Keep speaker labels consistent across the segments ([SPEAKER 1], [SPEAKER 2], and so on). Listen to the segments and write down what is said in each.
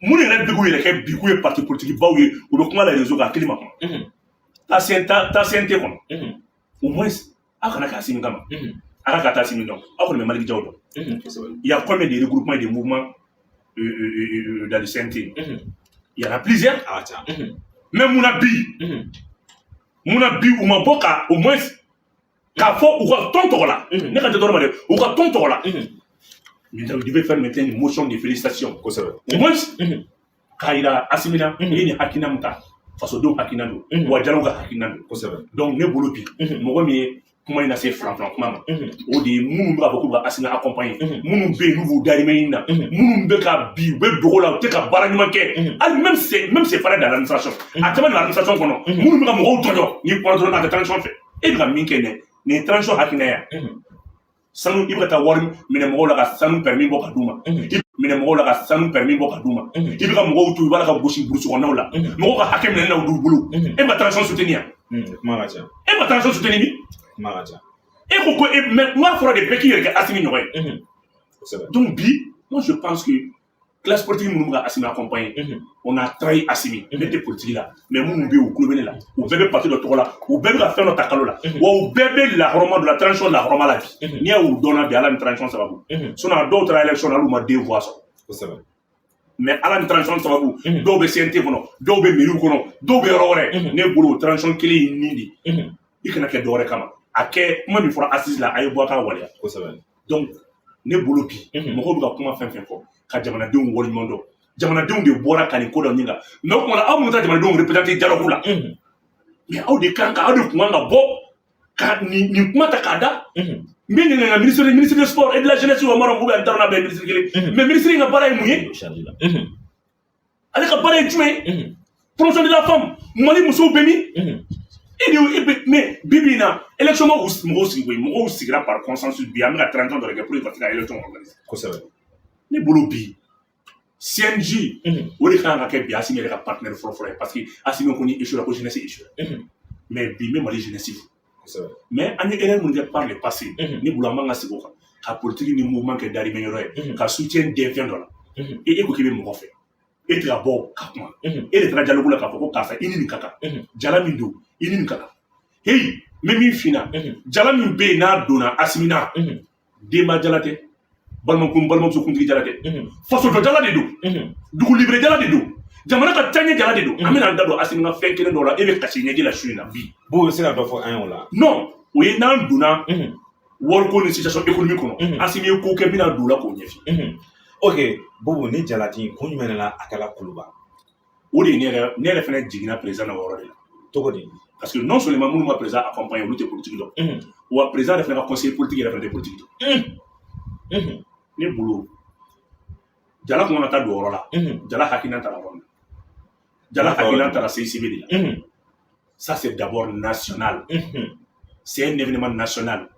[SPEAKER 1] Minnu yɛrɛ bɛ k'u yɛrɛ kɛ bi k'u ye parti politique baw ye, u bɛ kuma la réseau kan, a kelen ma kuma. Taa taa CNT kɔnɔ. Au moins aw kana kɛ Assimi kama. A ka taa Assimi dɔn, aw kɔni bɛ Malick Diaw dɔn. Il y a combien de regroupements et de mouvements dans le CNT? Il y en a plusieurs.
[SPEAKER 2] A ka ca.
[SPEAKER 1] Mais mun na bi, mun na bi u ma bɔ ka au moins k'a fɔ u ka tɔn tɔgɔ la? Ne ka tɛ dɔrɔn ma dɛ, u ka tɔn tɔgɔ la. Mais vous devez faire maintenant une motion de félicitations. Au moins k'a yira Assimi na, i ye nin hakilina min ta, fasodenw hakilina don, wa jalaw ka hakilina don. Donc ne bolo bi, mɔgɔ min ye kuma in lase filan filan kuma ma, o de ye minnu bɛ k'a fɔ k'u bɛ Assimi accompagner, minnu bɛ yen n'u b'u dahirimɛ ɲini na, minnu bɛ ka bi u bɛ dogo la, u tɛ ka baara ɲuman kɛ. Hali même c'est pareil dans l'administration, a caman dans l'administration kɔnɔ, minnu bɛ ka mɔgɔw tɔɲɔ. N'i kɔnɔ dɔrɔn, a tɛ transition fɛ, e bɛ ka min kɛ dɛ, nin ye transition hakilina ye. Sanu, i bɛ ka taa wari minɛ mɔgɔw la ka sanu permis bɔ ka d'u ma, i minɛ mɔgɔw la ka sanu permis bɔ ka d'u ma, i bɛ ka mɔgɔw to, i b'a la ka gosi burusi kɔnɔnaw la, mɔgɔw ka hakɛ minɛ na u bolo. E ma transition soutenir yan?
[SPEAKER 2] Kuma ka ca.
[SPEAKER 1] E ma transition soutenir min?
[SPEAKER 2] Kuma ka ca.
[SPEAKER 1] E ko ko e, mais n k'a fɔra de, bɛɛ k'i yɛrɛ kɛ Assimi ɲɔgɔn ye. Donc bi, moi je pense que classe politique minnu bɛ ka Assimi accompagner, on a trahi Assimi. Ne tɛ politique la, mais minnu bɛ yen, u tulo bɛ ne la, u bɛɛ bɛ parti dɔ tɔgɔ la, u bɛɛ bɛ ka fɛn dɔ ta kalo la, wa u bɛɛ bɛ lahɔrɔma dɔ la, transition lahɔrɔma la bi. N'i y'u dɔnna bi, Ala ni transition sababu. Sinon a dɔw taara élection na, hali u ma deux voix sɔrɔ. Mais Ala ni transition sababu, dɔw bɛ CNT kɔnɔ, dɔw bɛ mairie kɔnɔ, dɔw bɛ yɔrɔ wɛrɛ. Ne bolo, o transition kelen ye nin de, i kana kɛ dɔwɛrɛ kama. A kɛ kuma min fɔra assise la, a ye bɔ a ka waleya. Donc ne bolo bi, mɔgɔw bɛ ka kuma fɛn fɛn fɔ ka jamanadenw waleɲuman dɔn, jamanadenw de bɔra ka nin ko dɔ ɲini kan. Mais o tuma na, aw minnu ta jamanadenw représenté dialogue la, mais aw de kan ka, aw de kun kan ka bɔ ka nin kuma ta k'a da. N bɛ ɲininka ministre de sport et de la jeunesse, wa Marɔku, ou bien n t'a dɔn n'a bɛɛ ye ministre kelen, mais ministre in ka baara ye mun ye? Ale ka baara ye jumɛn ye? Promotion de la femme, Mali musow bɛ min? E de e bɛ. Mais bi bi in na, élection ma mɔgɔw sigi koyi, mɔgɔw sigira par consensus. Bi an bɛ ka 30 ans dɔ de kɛ pour que ka se ka élection organiser. Ne bolo bi, CNJ, o de kan ka kɛ bi Assimi yɛrɛ ka partenaire fɔlɔ-fɔlɔ ye, parce que Assimi ko ni échoué ko jeunesse échoué. Mais bi n bɛ Mali jeunesse fo. Mais an ye erreur minnu kɛ par le passé, ne bolo an man ka segin o kan, ka politique ni mouvement kɛ darimɛ yɔrɔ ye, ka soutien den fɛn dɔ la. E ko k'i bɛ mɔgɔ fɛ, e tɛ ka bɔ ka kuma. E de taara dialogue la k'a fɔ ko karisa, i ni nin ka kan, jala min don, i ni nin ka kan. Heyi, n bɛ min f'i ɲɛna, jala min bɛ yen n'a donna Assimi na, denba jala tɛ, balimakun balimamuso kuntigi jala tɛ, fasojɔ jala de don, dugu libéré jala de don, jamana ka taaɲɛ jala de don. An bɛna an da don Assimi ka fɛn kelen dɔ la, e bɛ kasi ɲɛji la su in na bi.
[SPEAKER 2] B'o bɛ se ka dɔ fɔ an ye o la?
[SPEAKER 1] Non, o ye n'an donna wariko ni situation économique kɔnɔ, Assimi ye ko kɛ, n bɛna don o la k'o ɲɛfɔ.
[SPEAKER 2] Ok, Boubou, ni jalaki kun jumɛn de la a kɛla Kuluba?
[SPEAKER 1] O de ye ne yɛrɛ fɛnɛ jiginna président na o yɔrɔ de la.
[SPEAKER 2] Cogo di?
[SPEAKER 1] Parce que non seulement minnu ma président accompagner, olu tɛ politique dɔn, wa président yɛrɛ fɛnɛ ka conseiller politique yɛrɛ fɛnɛ tɛ politique dɔn. Ne bolo, jala kun ka taa don o yɔrɔ la, jala hakilina taara yɔrɔ min na, jala hakilina taara CICB de la. Ça, c'est d'abord national, c'est un événement national.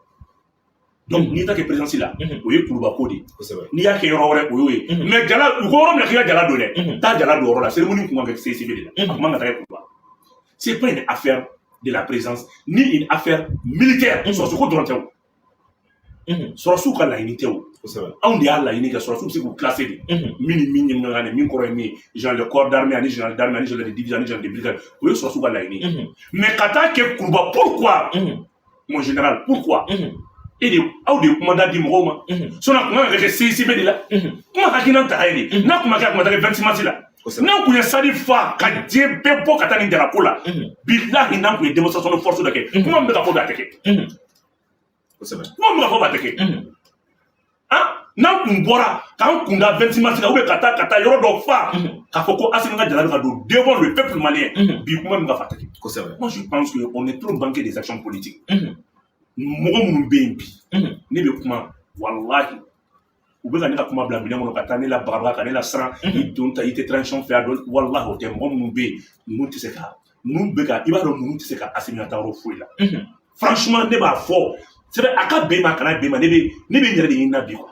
[SPEAKER 1] Donc n'i ta kɛ présidence la, o ye Kuluba ko de ye. N'i y'a kɛ yɔrɔ wɛrɛ, o y'o ye. Mais jala, u ko yɔrɔ min na k'i ka jala don dɛ, taa jala don yɔrɔ la. Cérémonie kun kan ka kɛ CICB de la, a kun man ka taa kɛ Kuluba. C'est pas une affaire de la présidence ni une affaire militaire. Sɔrɔsi ko dɔrɔn tɛ o, sɔrɔsiw ka laɲini tɛ o, anw de y'a laɲini kɛ. Sɔrɔsiw bɛ se k'u classer de, min ni min ɲɛ kan, min kɔrɔ ye min ye, général de corps d'armée ani général d'armée ani général de division ani général de brigade, o ye sɔrɔsiw ka laɲini ye. Mais ka taa kɛ Kuluba, pourquoi, mon général, pourquoi? E de, aw de ye kumada di mɔgɔw ma. Sinon a kun kan ka kɛ CICB de la. Kuma hakilina ta ye de, n'a kun ma kɛ, a kun ma taa kɛ 26 mars la. N'an kun ye sadi fa ka diɲɛ bɛɛ bɔ ka taa nin jalako la, bilahi, n'an kun ye démonstration de force dɔ kɛ, kuma min bɛ ka fɔ bi, a tɛ kɛ. Kuma min bɛ ka fɔ bi, a tɛ kɛ. Ah, n'an kun bɔra k'an kun da 26 mars la, ou bien ka taa yɔrɔ dɔ fa k'a fɔ ko Assimi ka jala bɛ ka don devant le peuple malien, bi kuma min ka fɔ, a tɛ kɛ. Moi je pense que on est trop manqué des actions politiques. Mɔgɔ minnu bɛ yen bi, ne bɛ kuma, walahi, u bɛ ka ne ka kuma bila minɛn kɔnɔ ka taa ne la bagabaga, ka ne la siran, i don ta, i tɛ transition fɛ a dɔn. Walahi, o tɛ. Mɔgɔ minnu bɛ yen, ninnu tɛ se ka, ninnu bɛ ka, i b'a dɔn, ninnu tɛ se ka Assimi ka taa yɔrɔ foyi la. Franchement, ne b'a fɔ, c'est vrai, a ka bɛn ma, a kana bɛn ma, ne bɛ n yɛrɛ de ɲini na bi quoi.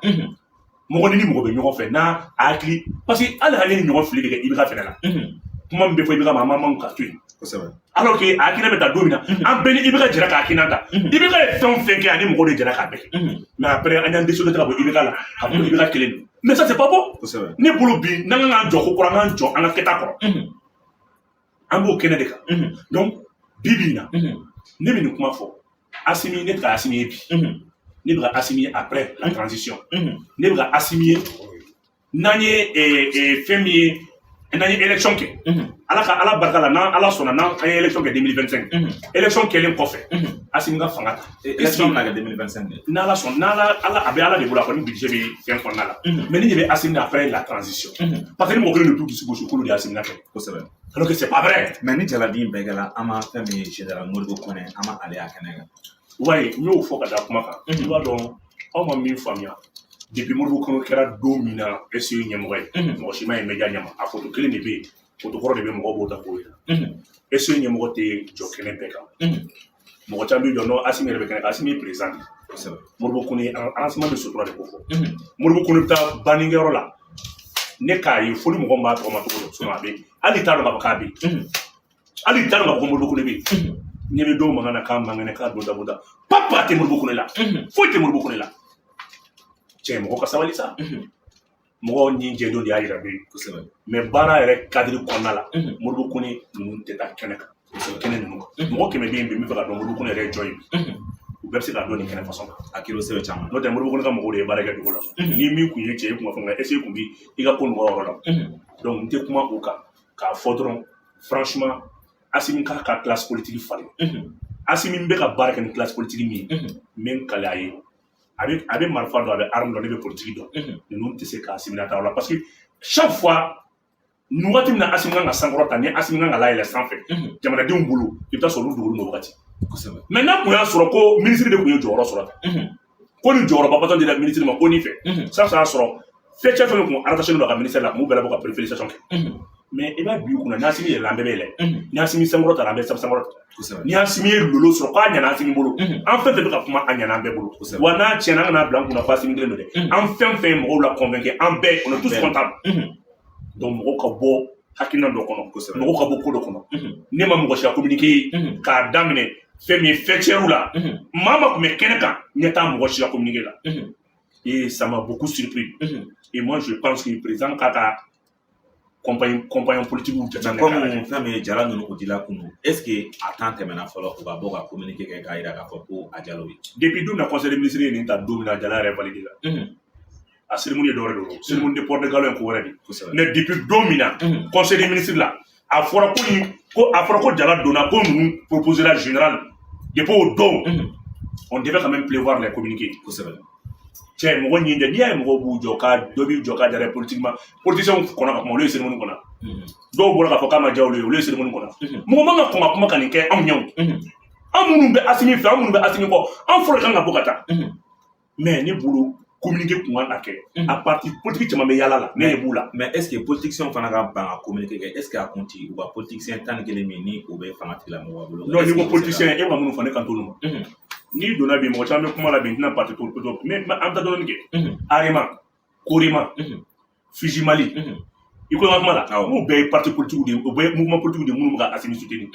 [SPEAKER 1] Mɔgɔ ni mɔgɔ bɛ ɲɔgɔn fɛ n'a a hakili, parce que hali ale ni ɲɔgɔn fili bɛ kɛ IBK fɛnɛ la. Kuma min bɛ fɔ IBK ma, an ma man ka to yen. Alors que a hakilina bɛ ta don min na, an bɛɛ ni IBK jɛra k'a hakilina ta. IBK ye fɛn o fɛn kɛ, ani mɔgɔw de jɛra k'a bɛɛ kɛ. Mais après, an y'an décidé ka bɔ IBK la, ka fɔ ko IBK kelen don. Mais ça, c'est pas bon. Ne bolo bi, n'an kan k'an jɔ ko kɔrɔ, an k'an jɔ an ka kɛta kɔrɔ. An b'o kɛnɛ de kan. Donc bi bi in na, ne bɛ nin kuma fɔ Asimi, ne tɛ ka Asimi ye bi, ne bɛ ka Asimi ye après la transition. Ne bɛ ka Asimi ye n'an ye fɛn min ye, n'an ye élection kɛ, Ala ka Ala barika la, n'an Ala sɔnna, n'an ye élection kɛ 2025, élection kɛlen kɔfɛ, Asimi ka fanga ta.
[SPEAKER 2] Élection bɛna kɛ 2025 de?
[SPEAKER 1] N'Ala sɔnna, n'Ala Ala a bɛ Ala de bolo, a kɔni budget bɛ fɛn kɔnɔna la. Mais ne ɲɛ bɛ Asimi après la transition, parce que ni mɔgɔ kelen de t'u dusu gosi k'olu de ye Asimi na kɛ. Alors que c'est pas vrai.
[SPEAKER 2] Mais ni jaladi in bɛɛ kɛla, an ma fɛn min ye, général Modibo Kɔnɛ, an ma ale y'a kɛnɛ kan.
[SPEAKER 1] Wayi, n y'o fɔ ka da kuma kan. I b'a dɔn, aw ma min faamuya, depuis Modibo Kɔnɛ kɛra don min na SE ɲɛmɔgɔ ye, mɔgɔ si ma ye média ɲɛma. A photo kelen de bɛ yen, photo kɔrɔ de bɛ, mɔgɔw b'o ta k'o yira. SE ɲɛmɔgɔ tɛ jɔ kɛnɛ bɛɛ kan. Mɔgɔ caman bɛ jɔ n'o Asimi yɛrɛ bɛ kɛnɛ kan, Asimi ye président de ye. Modibo Kɔnɛ, Asimi bɛ sutura de ko fɔ. Modibo Kɔnɛ bɛ taa bannikɛyɔrɔ la, ne k'a ye fo ni mɔgɔ min b'a tɔgɔ ma cogo dɔn, sinon a bɛ hali t'a dɔn k'a fɔ k'a bɛ yen, hali t'a dɔn k'a fɔ ko Modibo Kɔnɛ bɛ yen. Ɲɛ bɛ dɔw mankan na k'a man kɛnɛ, k'a don da bɔda papa tɛ Modibo Kɔnɛ la, foyi tɛ Modibo Kɔnɛ la. Cɛ, mɔgɔ ka sabali sa. Mɔgɔw ni jɛ don de y'a yira bi. Mais baara yɛrɛ cadre kɔnɔna la, Modibo Kɔnɛ ninnu tɛ taa kɛnɛ kan, kɛnɛ ninnu kan. Mɔgɔ 100 bɛ yen bi min fɛ ka dɔn Modibo Kɔnɛ yɛrɛ ye jɔn ye bi, u bɛɛ bɛ se k'a dɔn nin kɛnɛ fasɔn kan.
[SPEAKER 2] A kilo sɛbɛn caman.
[SPEAKER 1] N'o tɛ, Modibo Kɔnɛ ka mɔgɔw de ye baara kɛ dugu la. Ni min kun ye cɛ ye, kun b'a fɔ nka est ce que kun bi i ka ko nɔgɔ yɔrɔ la. Donc n tɛ kuma o kan k'a fɔ dɔrɔn, franchement, Asimi k'a ka classe politique falen. Asimi bɛ ka baara kɛ ni classe politique min ye, n bɛ n kale a ye, a bɛ marifa dɔn, a bɛ arme dɔn, ne bɛ politique dɔn. Ninnu tɛ se ka Asimi nata o la, parce que chaque fois nin waati min na Asimi kan ka sankɔrɔ ta, ni Asimi kan ka layɛlɛ sanfɛ jamanadenw bolo, i bɛ taa sɔrɔ olu dogolen don wagati. Mais n'a kun y'a sɔrɔ ko ministre de kun ye jɔyɔrɔ sɔrɔ tan, ko nin jɔyɔrɔba batɔ dira ministre ma ko nin fɛ sisan, y'a sɔrɔ fɛn cɛ fɛn kun rattaché don a ka ministère la, kun b'u bɛɛ labɔ ka félicitation kɛ. Mais i b'a bi kunna, ni Asimi yɛlɛla, an bɛɛ bɛ yɛlɛ. Ni Asimi sankɔrɔ ta, an bɛ sankɔrɔ ta. Ni Asimi ye lolo sɔrɔ k'a ɲana Asimi bolo, an fɛn fɛn bɛ ka kuma, a ɲana an bɛɛ bolo. Wa n'a tiɲɛna, an kana bila an kunna ko Asimi kelen don dɛ. An fɛn fɛn ye mɔgɔw la convaincre, an bɛɛ, on est tous comptables. Donc mɔgɔw ka bɔ hakilina dɔ kɔnɔ, mɔgɔw ka bɔ ko dɔ kɔnɔ. Ne ma mɔgɔ si ka communiqué ye k'a daminɛ fɛn min ye faîtière la, maa ma tun bɛ kɛnɛ kan, ɲɛ t'a mɔgɔ si ka communiqué la. Et ça m'a beaucoup surpris. Et moi, je pense que le président k'a ka compagnon politique jateminɛ.
[SPEAKER 2] Comme fɛn min ye jala ninnu, o dila kunun, est ce que a temps tɛmɛna fɔlɔ u ka bɔ ka communiqué kɛ k'a jira k'a fɔ ko a jalo ye?
[SPEAKER 1] Depuis don min na conseil des ministres ye nin ta, don min na jala yɛrɛ validé la, a cérémonie ye dɔwɛrɛ de don, cérémonie de port de galon ye ko wɛrɛ de. Mais depuis don min na conseil des ministres la, a fɔra ko nin ko, a fɔra ko jala donna, ko ninnu proposé la général, depuis o don, on devait quand même prévoir les communiqués. Cɛ, mɔgɔ ɲin tɛ, n'i y'a ye mɔgɔw b'u jɔ ka dɔ b'i jɔ k'a jara politiquement, politiciens kɔnɔ ka kuma, olu ye cérémonie kɔnɔ. Dɔw bɔra k'a fɔ k'a ma diya olu ye, olu ye cérémonie kɔnɔ. Mɔgɔ man ka kɔn ka kuma ka nin kɛ anw ɲɛ o. An minnu bɛ Asimi fɛ, an minnu bɛ Asimi kɔ, an fɔlɔ kan ka bɔ ka taa. Mais ne bolo, communiqué kun kan ka kɛ. A parti politique caman bɛ yala la, ne ɲɛ b'u la.
[SPEAKER 2] Mais est ce que politiciens fana ka ban ka communiqué kɛ, est ce que a kun ti u ka politicien 11 min ni o bɛ fanga tigilamɔgɔw bolo?
[SPEAKER 1] Non, n'i ko politicien, e ma minnu fɔ, ne kan t'olu ma. N'i donna bi, mɔgɔ caman bɛ kuma la bi, n tɛna parti politique, mais an bɛ taa dɔɔnin kɛ. Arema, Korema, Fijimali, i ko n ka kuma la, n'u bɛɛ ye parti politique de ye, o bɛɛ ye mouvement politique de ye minnu bɛ ka Asimi soutenir.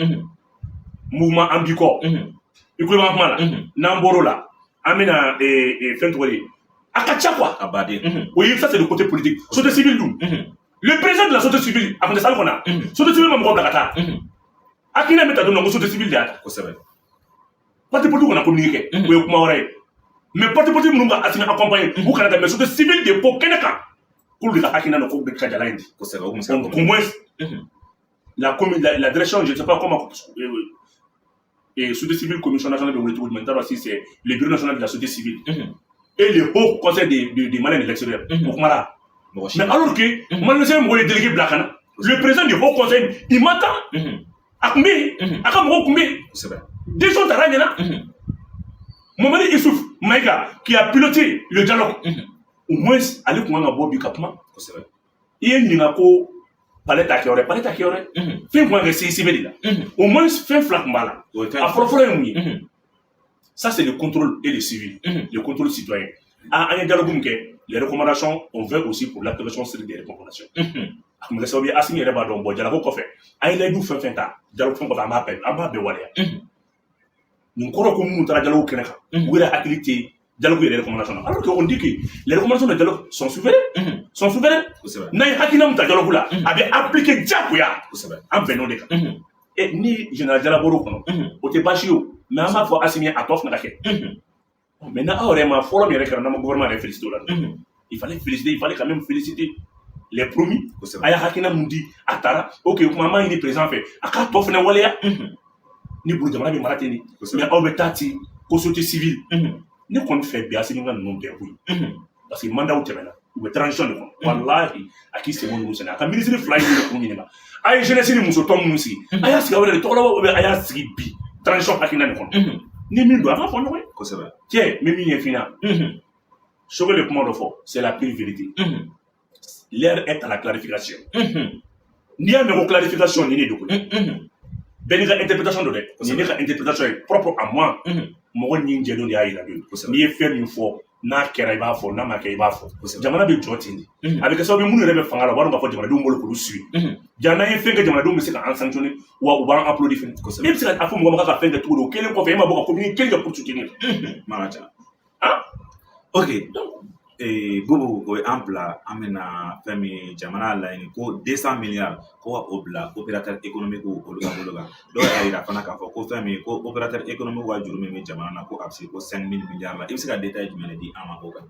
[SPEAKER 1] Mouvement an b'i kɔ, i ko n ka kuma la. N'an bɔr'o la, an bɛna fɛn tɔgɔ de ye, a ka ca quoi.
[SPEAKER 2] A baden.
[SPEAKER 1] O ye, ça c'est le côté politique. Société civile dun, le président de la société civile, a kun tɛ salle kɔnɔ. Société civile ma mɔgɔ bila ka taa, hakilina bɛ ta don min na ko société civile de y'a ta. Parti politique kana communiqué kɛ, o ye kuma wɛrɛ ye. Mais parti politique minnu ka Asimi accompagner, u kana taa, mais société civile de ko kɛnɛ kan k'olu de ka hakilina don ko bɛ ka jala in di.
[SPEAKER 2] O kun bɛ se ka
[SPEAKER 1] Au moins la commune, la direction, je ne sais pas comment, et société civile, commission nationale de wele cogo jumɛn, n t'a dɔn si c'est le bureau national de la société civile et le haut conseil des Maliens de l'extérieur, o kumara. Mais alors que Maliens mɔgɔw ye délégué bila ka na, le président du haut conseil, il m'attend, a kun bɛ yen, a ka mɔgɔw kun bɛ yen, décision tara ɲɛna. Mamadi Issouf Maïga qui a piloté le dialogue, au moins ale kun kan ka bɔ bi ka kuma. I ye ɲininka ko palais ta kɛyɔrɔ ye, palais ta kɛyɔrɔ ye, fɛn kun kan ka kɛ CICB de la. Au moins fɛn fila kun b'a la. A fɔlɔ-fɔlɔ ye mun ye? Ça, c'est le contrôle et le suivi, le contrôle citoyen. Ah, an ye dialogue min kɛ, Les recommandations, on veut aussi pour l'application stricte des recommandations. A kun bɛ kɛ sababu ye, Asimi yɛrɛ b'a dɔn. Bɔn, jalako kɔfɛ, an ye layidu fɛn fɛn ta dialogue fɛn kɔfɛ, an b'a bɛɛ waleya. Nin kɔrɔ ko minnu taara dialogue kɛnɛ kan, u yɛrɛ hakili tɛ dialogue yɛrɛ recommandation na, alors que on dit que les recommandations de dialogue sont souveraines, sont souveraines. N'an ye hakilina min ta dialogue la, a bɛ appliquer diyagoya. An bɛnn'o de kan. E ni général Jala bɔr'o kɔnɔ, o tɛ baasi ye o, mais an b'a fɔ Asimi ye, a tɔ fana ka kɛ. Maintenant, aw yɛrɛ ma fɔlɔ min yɛrɛ kɛra, n'an ma gouvernement yɛrɛ féliciter o la, il fallait féliciter, il fallait quand même féliciter les promis. A ye hakilina mun di, a taara. Ok, kuma an b'a ɲini président fɛ, a k'a tɔ fana waleya. Ni bolo jamana bɛ mara ten de. Mais aw bɛ taa ten ko société civile. Ne kɔni fɛ bi, Asimi ka ninnu bɛɛ bɔ yen, parce que mandat tɛmɛna, u bɛ transition de kɔnɔ. Walahi, a k'i sen ninnu sɛnɛ. A ka ministre fila in de k'u ɲininka: a ye jeunesse ni muso tɔn minnu sigi, a y'a sigi aw yɛrɛ de tɔgɔ la ou bien a y'a sigi bi transition hakilina nin kɔnɔ? Ni min don, a k'a fɔ ɲɔgɔn ye. Cɛ, n bɛ min ɲɛf'i ɲɛna, Choguel ye kuma dɔ fɔ, c'est la pure vérité: l'heure est à la clarification. N'i y'a mɛn ko clarification, nin de don koyi. Bɛɛ n'i ka interprétation don dɛ. Nin ne ka interprétation ye propre à moi. Mɔgɔ ɲin jɛlen de y'a yira don. N'i ye fɛn min fɔ, n'a kɛra i b'a fɔ, n'a ma kɛ i b'a fɔ. Jamana bɛ jɔ ten de. A bɛ kɛ sababu ye, minnu yɛrɛ bɛ fanga la, u b'a dɔn k'a fɔ jamanadenw bolo k'olu suit. Ja n'an ye fɛn kɛ, jamanadenw bɛ se k'an sanctionner, wa u b'an applaudir fɛnɛ. E bɛ se k'a fɔ mɔgɔ ma k'a ka fɛn kɛ cogo di, o kɛlen kɔfɛ e ma bɔ ka commune kelen kɛ pour soutenir?
[SPEAKER 2] Kuma ka ca.
[SPEAKER 1] Ah.
[SPEAKER 2] Ok, Bubu, o ye an bila an bɛna fɛn min jamana y'a laɲini ko 200 milliards ko ka o bila opérateur économique olu ka bolo kan. Dɔw y'a yira fana k'a fɔ ko fɛn min ko opérateur économique ka juru min bɛ jamana na, ko a bɛ se ko 5000 milliards la. I bɛ se ka détail jumɛn de di an ma o kan?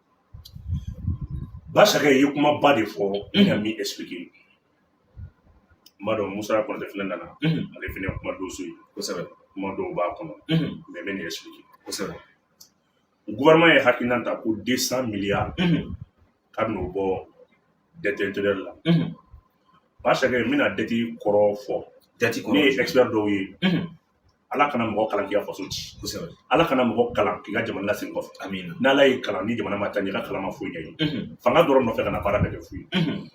[SPEAKER 1] Basakɛ, i ye kumaba de fɔ. N bɛna min expliquer, n b'a dɔn Musa Kɔnɔtɛ fɛnɛ nana, ale fɛnɛ ye kuma donso ye. Kuma dɔw b'a kɔnɔ, mais n bɛ nin expliquer. Gouvernement ye hakilina ta ko 200 milliards k'a bɛn'o bɔ dette intérieure la. Basakɛ, n bɛna dette kɔrɔ fɔ.
[SPEAKER 2] Dette kɔrɔ?
[SPEAKER 1] Ne ye expert dɔw ye. Ala kana mɔgɔ kalan k'i ka faso ci. Ala kana mɔgɔ kalan k'i ka jamana lasegin kɔfɛ.
[SPEAKER 2] Amina.
[SPEAKER 1] N'Ala y'i kalan ni jamana ma taa ɲɛ, i ka kalan ma foyi ɲɛ i ye. Fanga dɔrɔn nɔfɛ ka na baara bɛɛ kɛ fu ye. N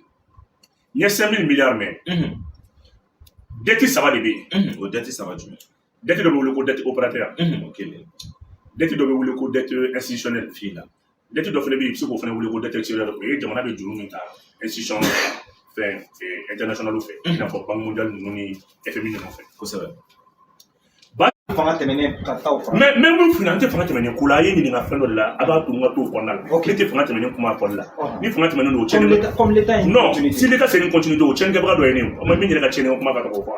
[SPEAKER 1] ye 5000 milliards mɛn. Dette saba de bɛ yen.
[SPEAKER 2] O dette saba jumɛn?
[SPEAKER 1] Dette dɔ bɛ wele ko dette opérateur.
[SPEAKER 2] O kelen.
[SPEAKER 1] Dette dɔ bɛ wele ko dette institutionnelle.
[SPEAKER 2] Fila.
[SPEAKER 1] Dette dɔ fana bɛ yen, i bɛ se k'o fana wele ko dette extérieure. O ye jamana bɛ juru min ta institution fɛn internationale fɛ, i n'a fɔ Banque mondiale ninnu ni FMI ninnu fɛ.
[SPEAKER 3] Fanga tɛmɛnen ka taa o fara.
[SPEAKER 1] Mais mun fina, an tɛ fanga tɛmɛnen ko la. A ye ɲininka fɛn dɔ de la, a b'a to n ka t'o kɔnɔna la. Ne tɛ fanga tɛmɛnen kuma fɔli la. Ni fanga tɛmɛnen don, o tiɲɛni.
[SPEAKER 3] Comme l'État est.
[SPEAKER 1] Non, si l'État c'est une continuité, o tiɲɛnikɛbaga dɔ ye ne ye o ma min yɛrɛ ka tiɲɛni kuma ka tɔgɔ fɔ.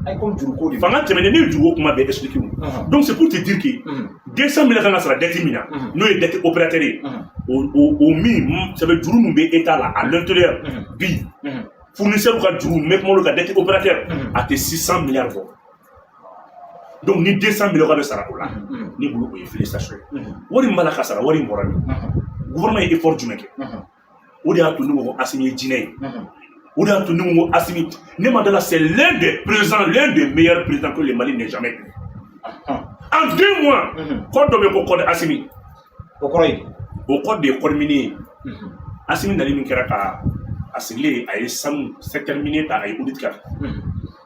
[SPEAKER 3] Ayi, comme juruko de.
[SPEAKER 1] Fanga tɛmɛnen, ne ye juruko kuma bɛɛ expliquer o. Donc c'est pour te dire que 200 milliards kan ka sara dette min na, n'o ye dette opérateur ye, o min, ça veut juru min bɛ État la à l'intérieur bi, fournisseur ka juru, n bɛ kuma olu ka dette opérateur, a tɛ 600 milliards bɔ. Donc ni 200 milliards bɛ sara o la, ne bolo o ye félicitation ye. Wari min b'a la ka sara, wari in bɔra min? Gouvernement ye effort jumɛn kɛ? O de y'a to ne ko ko Asimi ye jinɛ ye. O de y'a to ne ko Asimi, ne ma dala, c'est l'un des présidents, l'un des meilleurs présidents que le Mali n'ait jamais eu. En 2 mois, code dɔ bɛ yen ko code Asimi.
[SPEAKER 3] O kɔrɔ ye?
[SPEAKER 1] O code de ye code minier ye. Asimi nali min kɛra ka a sigilen, a ye sanu secteur minier ta, a ye audit kɛ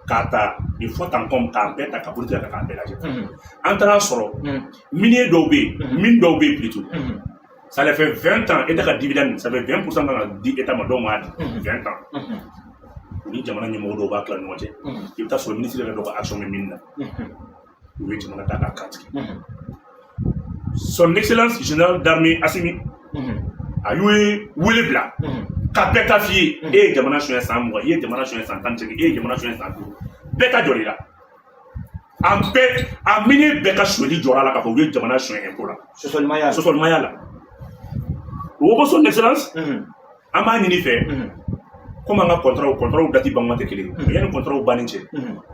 [SPEAKER 1] k'a ta de fond en comble, k'a bɛɛ ta ka audit kɛ k'a bɛɛ lajɛ. An taara sɔrɔ minier dɔw bɛ yen, mine dɔw bɛ yen plutôt, ça les fait 20 ans, État ka dividende, ça fait 20% kan ka di État ma, dɔw m'a di 20 ans. U ni jamana ɲɛmɔgɔ dɔw b'a tila ɲɔgɔn cɛ. I bɛ taa sɔrɔ ministre yɛrɛ dɔw ka action bɛ mine na, u ye jamana ta k'a kantigɛ. Son Excellence Général d'armée Assimi a y'o ye wele bila ka bɛɛ ta f'i ye: e ye jamana suɲɛ san 20, i ye jamana suɲɛ san 18, e ye jamana suɲɛ san 5, bɛɛ ta jɔr'i la. An bɛɛ a minier bɛɛ ka suɲɛli jɔra a la k'a fɔ u ye jamana suɲɛ impôt la.
[SPEAKER 3] Sɔsɔlimaya la.
[SPEAKER 1] Sɔsɔlimaya la. O ko Son Excellence, an b'a ɲini fɛ, komi an ka contrat date ban tɛ kelen ye, yanni contrat banni cɛ,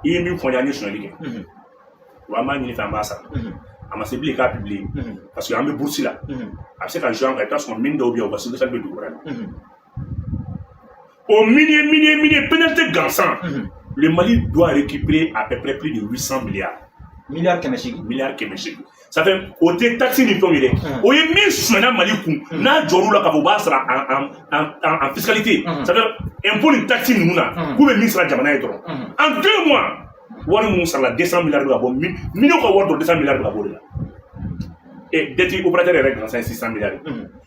[SPEAKER 1] i ye min fɔ n ye, an ye suɲɛli kɛ wa, an b'a ɲini fɛ, an b'a sara. A ma se bilen k'a publier, parce que an bɛ bourse la, a bɛ se ka jouer an kan. I bɛ taa sɔrɔ mine dɔw bɛ yen, u ka succursale bɛ dugu wɛrɛ la. O minier pénalité gansan, le Mali doit récupérer à peu près plus de 800 milliards.
[SPEAKER 3] Miliyari 800.
[SPEAKER 1] Miliyari 800. Ça fait o tɛ taxe ni fɛnw ye dɛ, o ye min sonyɛna Mali kun n'a jɔr'u la k'a fɔ u b'a sara en fiscalité, ça fait impôt ni taxe ninnu na, k'u bɛ min sara jamana ye dɔrɔn. En 2 mois, wari mun sarala, 200 milliards bɛ ka bɔ. Miniw ka wari dɔrɔn, 200 milliards bɛ ka bɔ o de la. Et dette opérateur yɛrɛ gansan ye 600 milliards.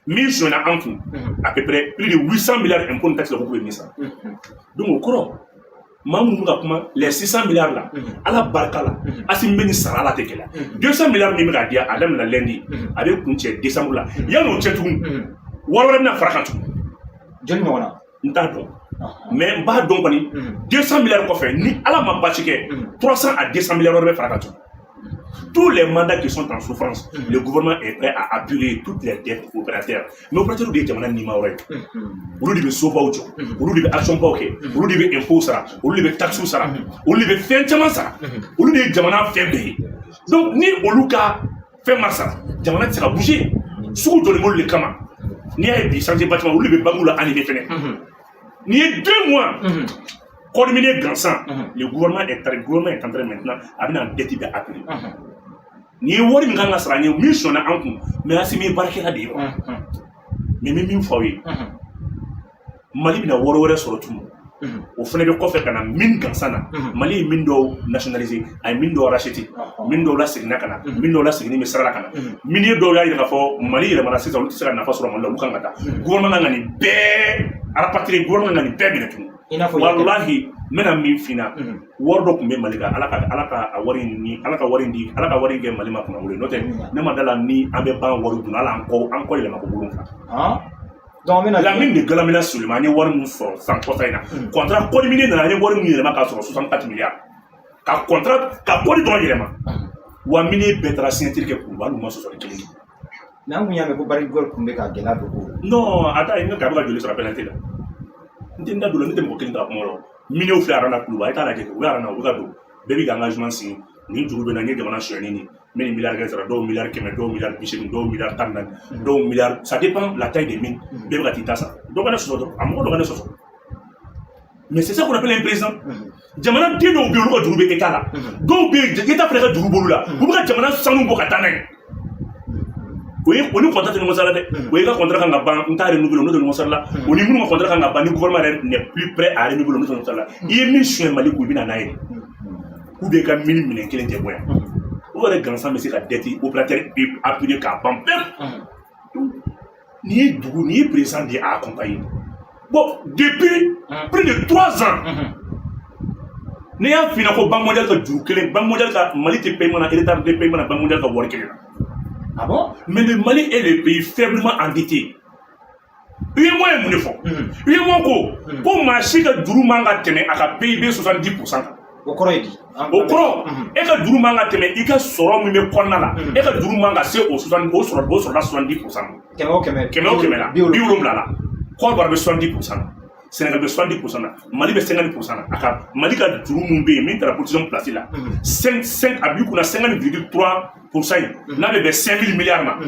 [SPEAKER 1] Min sonyana an kun, à peu près plus de 800 milliards impôt ni taxe la, ko bɛ min sara. Donc o kɔrɔ, maa minnu bɛ ka kuma, les 600 milliards la, Ala barika la, Assimi bɛ nin sara, ala tɛ gɛlɛya. 200 milliards min bɛ ka di, a daminɛ lundi, a bɛ kun cɛ décembre la. Yanni o cɛ tugun, wari wɛrɛ bɛna fara kan tugun.
[SPEAKER 3] Joli ɲɔgɔn na?
[SPEAKER 1] N t'a dɔn, mais n b'a dɔn kɔni, 200 milliards kɔfɛ, ni Ala ma basi kɛ, 300 à 200 milliards wɛrɛ bɛ fara kan tugun. Tous les mandats qui sont en souffrance, le gouvernement est prêt à apurer toutes les dettes opérateurs. Mais opérateurs de ye jamana nima yɔrɔ ye. Olu de bɛ sobaw jɔ, olu de bɛ action baw kɛ, olu de bɛ impôt sara, olu de bɛ taxes sara, olu de bɛ fɛn caman sara. Olu de ye jamana fɛn bɛɛ ye. Donc ni olu ka fɛn ma sara, jamana tɛ se ka bouger. Sugu jɔlen b'olu de kama. N'i y'a ye bi chantier bâtiment, olu de bɛ banques la animer fɛnɛ. N'i ye 2 mois code minier gansan, le gouvernement est en train maintenant, a bɛna dette bɛɛ apurer. N'i ye wari min kan ka sara an ye, min sɔnna an kun, mais Assimi ye baarakɛla de ye wa. Mais n bɛ min fɔ aw ye, Mali bɛna wari wɛrɛ sɔrɔ tun, o fana bɛ kɔfɛ ka na min gansan na. Mali ye min dɔw nationaliser, a ye min dɔw racheter, min dɔw laseginna ka na, min dɔw laseginni bɛ sira la ka na. Minier dɔw y'a jira k'a fɔ Mali yɛlɛmana sisan, olu tɛ se ka nafa sɔrɔ Mali la, olu kan ka taa. Gouvernement kan ka nin bɛɛ rapatrier, gouvernement kan ka nin bɛɛ minɛ tuguni.
[SPEAKER 3] I n'a fɔ
[SPEAKER 1] Walahi, n bɛna min f'i ɲɛna, wari dɔ tun bɛ Mali kan, Ala ka a wari in ni Ala ka wari in di, Ala ka wari in kɛ Mali ma kunnawolo ye. N'o tɛ, ne ma da la ni an bɛ ban wari dun, hali an kɔ yɛlɛma ko 7.
[SPEAKER 3] Donc an bɛna
[SPEAKER 1] La mine de Galamina Suleiman, an ye wari min sɔrɔ san kɔsa in na, contrat code minier nana, an ye wari min yɛlɛma k'a sɔrɔ 64 milliards, ka contrat ka code dɔrɔn yɛlɛma wa, minier bɛɛ taara signature kɛ Kuluba, hali u ma sɔsɔli kelen kɛ.
[SPEAKER 3] Mais an kun y'a mɛn ko Barrick Gold kun bɛ ka gɛlɛya don ko la.
[SPEAKER 1] Non, a ta ye, ne ka a bɛ ka joli sɔrɔ pénalité la. N tɛ n da don la, ne tɛ mɔgɔ kelen ta kuma la. Minierw filɛ aran na Kuluba, i t'a lajɛ, u bɛ aran na, u bɛ ka don, bɛɛ b'i ka engagement signé. Nin juru bɛ na, n ye jamana sonyani nin, n bɛ nin miliyari kelen sara, dɔw miliyari 100, dɔw miliyari 80, dɔw miliyari 14, dɔw miliyari, ça dépend la taille des mines. Bɛɛ bɛ ka t'i ta sara. Dɔ ka ne sɔsɔ dɔrɔn, a mɔgɔ dɔ ka ne sɔsɔ. Mais c'est ça qu'on appelle un président. Jamana den dɔw bɛ yen, olu ka juru bɛ état la, dɔw bɛ yen, état fana ka juru b'olu la, u bɛ ka jamana sanu bɔ ka taa n'a ye. O ye o ni contrat tɛ ɲɔgɔn sara dɛ. O ye ka contrat kan ka ban, n t'a renouveler, o n'o tɛ ɲɔgɔn sara la. O ni minnu ka contrat kan ka ban, ni gouvernement yɛrɛ n'est plus prêt à renouveler, o n'o tɛ ɲɔgɔn sara la. I ye min suɲɛ Mali kun, i bɛ na n'a ye de, ou bien i ka mine minɛn kelen tɛ bɔ yan. O yɛrɛ gansan bɛ se ka dette opérateur appuyer k'a ban pewu. Nin ye dugu, nin ye président de ye a accompagner. Bon, depuis plus de 3 ans, ne y'a f'i ɲɛna ko Banque mondiale ka juru kelen, Banque mondiale ka Mali tɛ paiement na, retard de paiement na Banque mondiale ka wari kelen na.
[SPEAKER 3] Ah bon?
[SPEAKER 1] Mais le Mali est le pays faiblement endetté. UEMOA ye mun de fɔ? UEMOA ko maa si ka juru man ka tɛmɛ a ka PIB 70% kan.
[SPEAKER 3] O kɔrɔ ye di?
[SPEAKER 1] O kɔrɔ, e ka juru man ka tɛmɛ i ka sɔrɔ min bɛ kɔnɔna la, e ka juru man ka se o 70, o sɔrɔ, o sɔrɔla 70% ma.
[SPEAKER 3] Kɛmɛ o kɛmɛ.
[SPEAKER 1] Kɛmɛ o kɛmɛ la, 70 la. Côte d'Ivoire bɛ 70% na, Sénégal bɛ 70% na, Mali bɛ 50% na. A ka Mali ka juru mun bɛ yen, min taara position place la, 5 5, a b'i kunna 50,3% in, n'a bɛ bɛn 5000 milliards ma.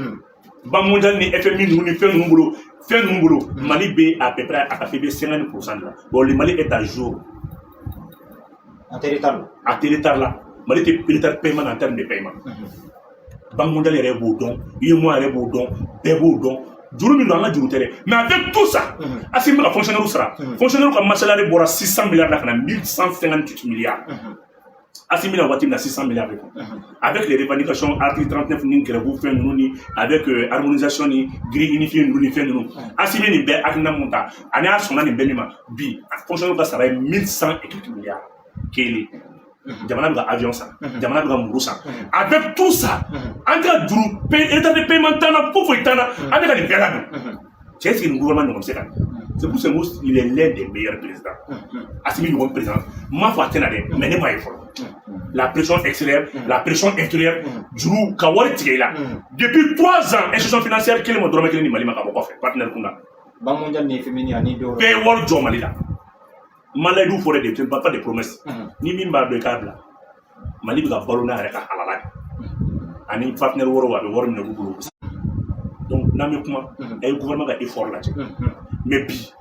[SPEAKER 1] Banque mondiale ni FMI ninnu ni fɛn ninnu bolo, fɛn ninnu bolo, Mali bɛ à peu près a ka fɛ bɛ 50% de la. Bon, le Mali est à jour.
[SPEAKER 3] En tɛ retard la.
[SPEAKER 1] A tɛ retard la. Mali tɛ retard paiement en termes de paiement. Banque mondiale yɛrɛ b'o dɔn, UEMOA yɛrɛ b'o dɔn, bɛɛ b'o dɔn. Juru min don, an ka juru tɛ dɛ. Mais avec tout ça, Assimi bɛ ka fonctionnaire sara. Fonctionnaire ka masalaire bɔra 600 milliards la ka na 1158 milliards. Assimi na waati min na, 600 milliards de kɔnɔ, avec les revendications article 39 ni grève fɛn ninnu ni avec harmonisation ni grille unifiée ninnu ni fɛn ninnu, Assimi nin bɛɛ hakilina mun ta ani a sɔnna nin bɛɛ min ma, bi fonctionnaire ka sara ye 1100 et quelques milliards kelen. Jamana bɛ ka avion san, jamana bɛ ka muru san. Avec tout ça, an tɛ ka juru, retard de paiement t'an na, foyi foyi t'an na, an bɛ ka nin bɛɛ ladon. Cɛ, est-ce que nin gouvernement ɲɔgɔn bɛ se ka nin? C'est pour ça qu'il est l'un des meilleurs présidents. Assimi ɲɔgɔn président, n m'a fɔ a tɛ na dɛ, mais ne m'a ye fɔlɔ. La pression extérieure, la pression intérieure, juru ka wari tigɛ i la depuis 3 ans, institution financière kelen ma dɔrɔmɛ kelen ni Mali ma ka bɔ kɔfɛ partenaire kunda.
[SPEAKER 3] Banque mondiale ni FMI ani dɔw.
[SPEAKER 1] Bɛɛ ye wari jɔ Mali la. Ma layidu fɔ dɛ, de pas de promesse. Ni min b'a dɔn, i k'a bila. Mali bɛ ka balo n'a yɛrɛ ka halala de ani partenaire wɛrɛw, a bɛ wari minɛ olu bolo. Donc n'an bɛ kuma, a ye gouvernement ka effort lajɛ. Mais bi,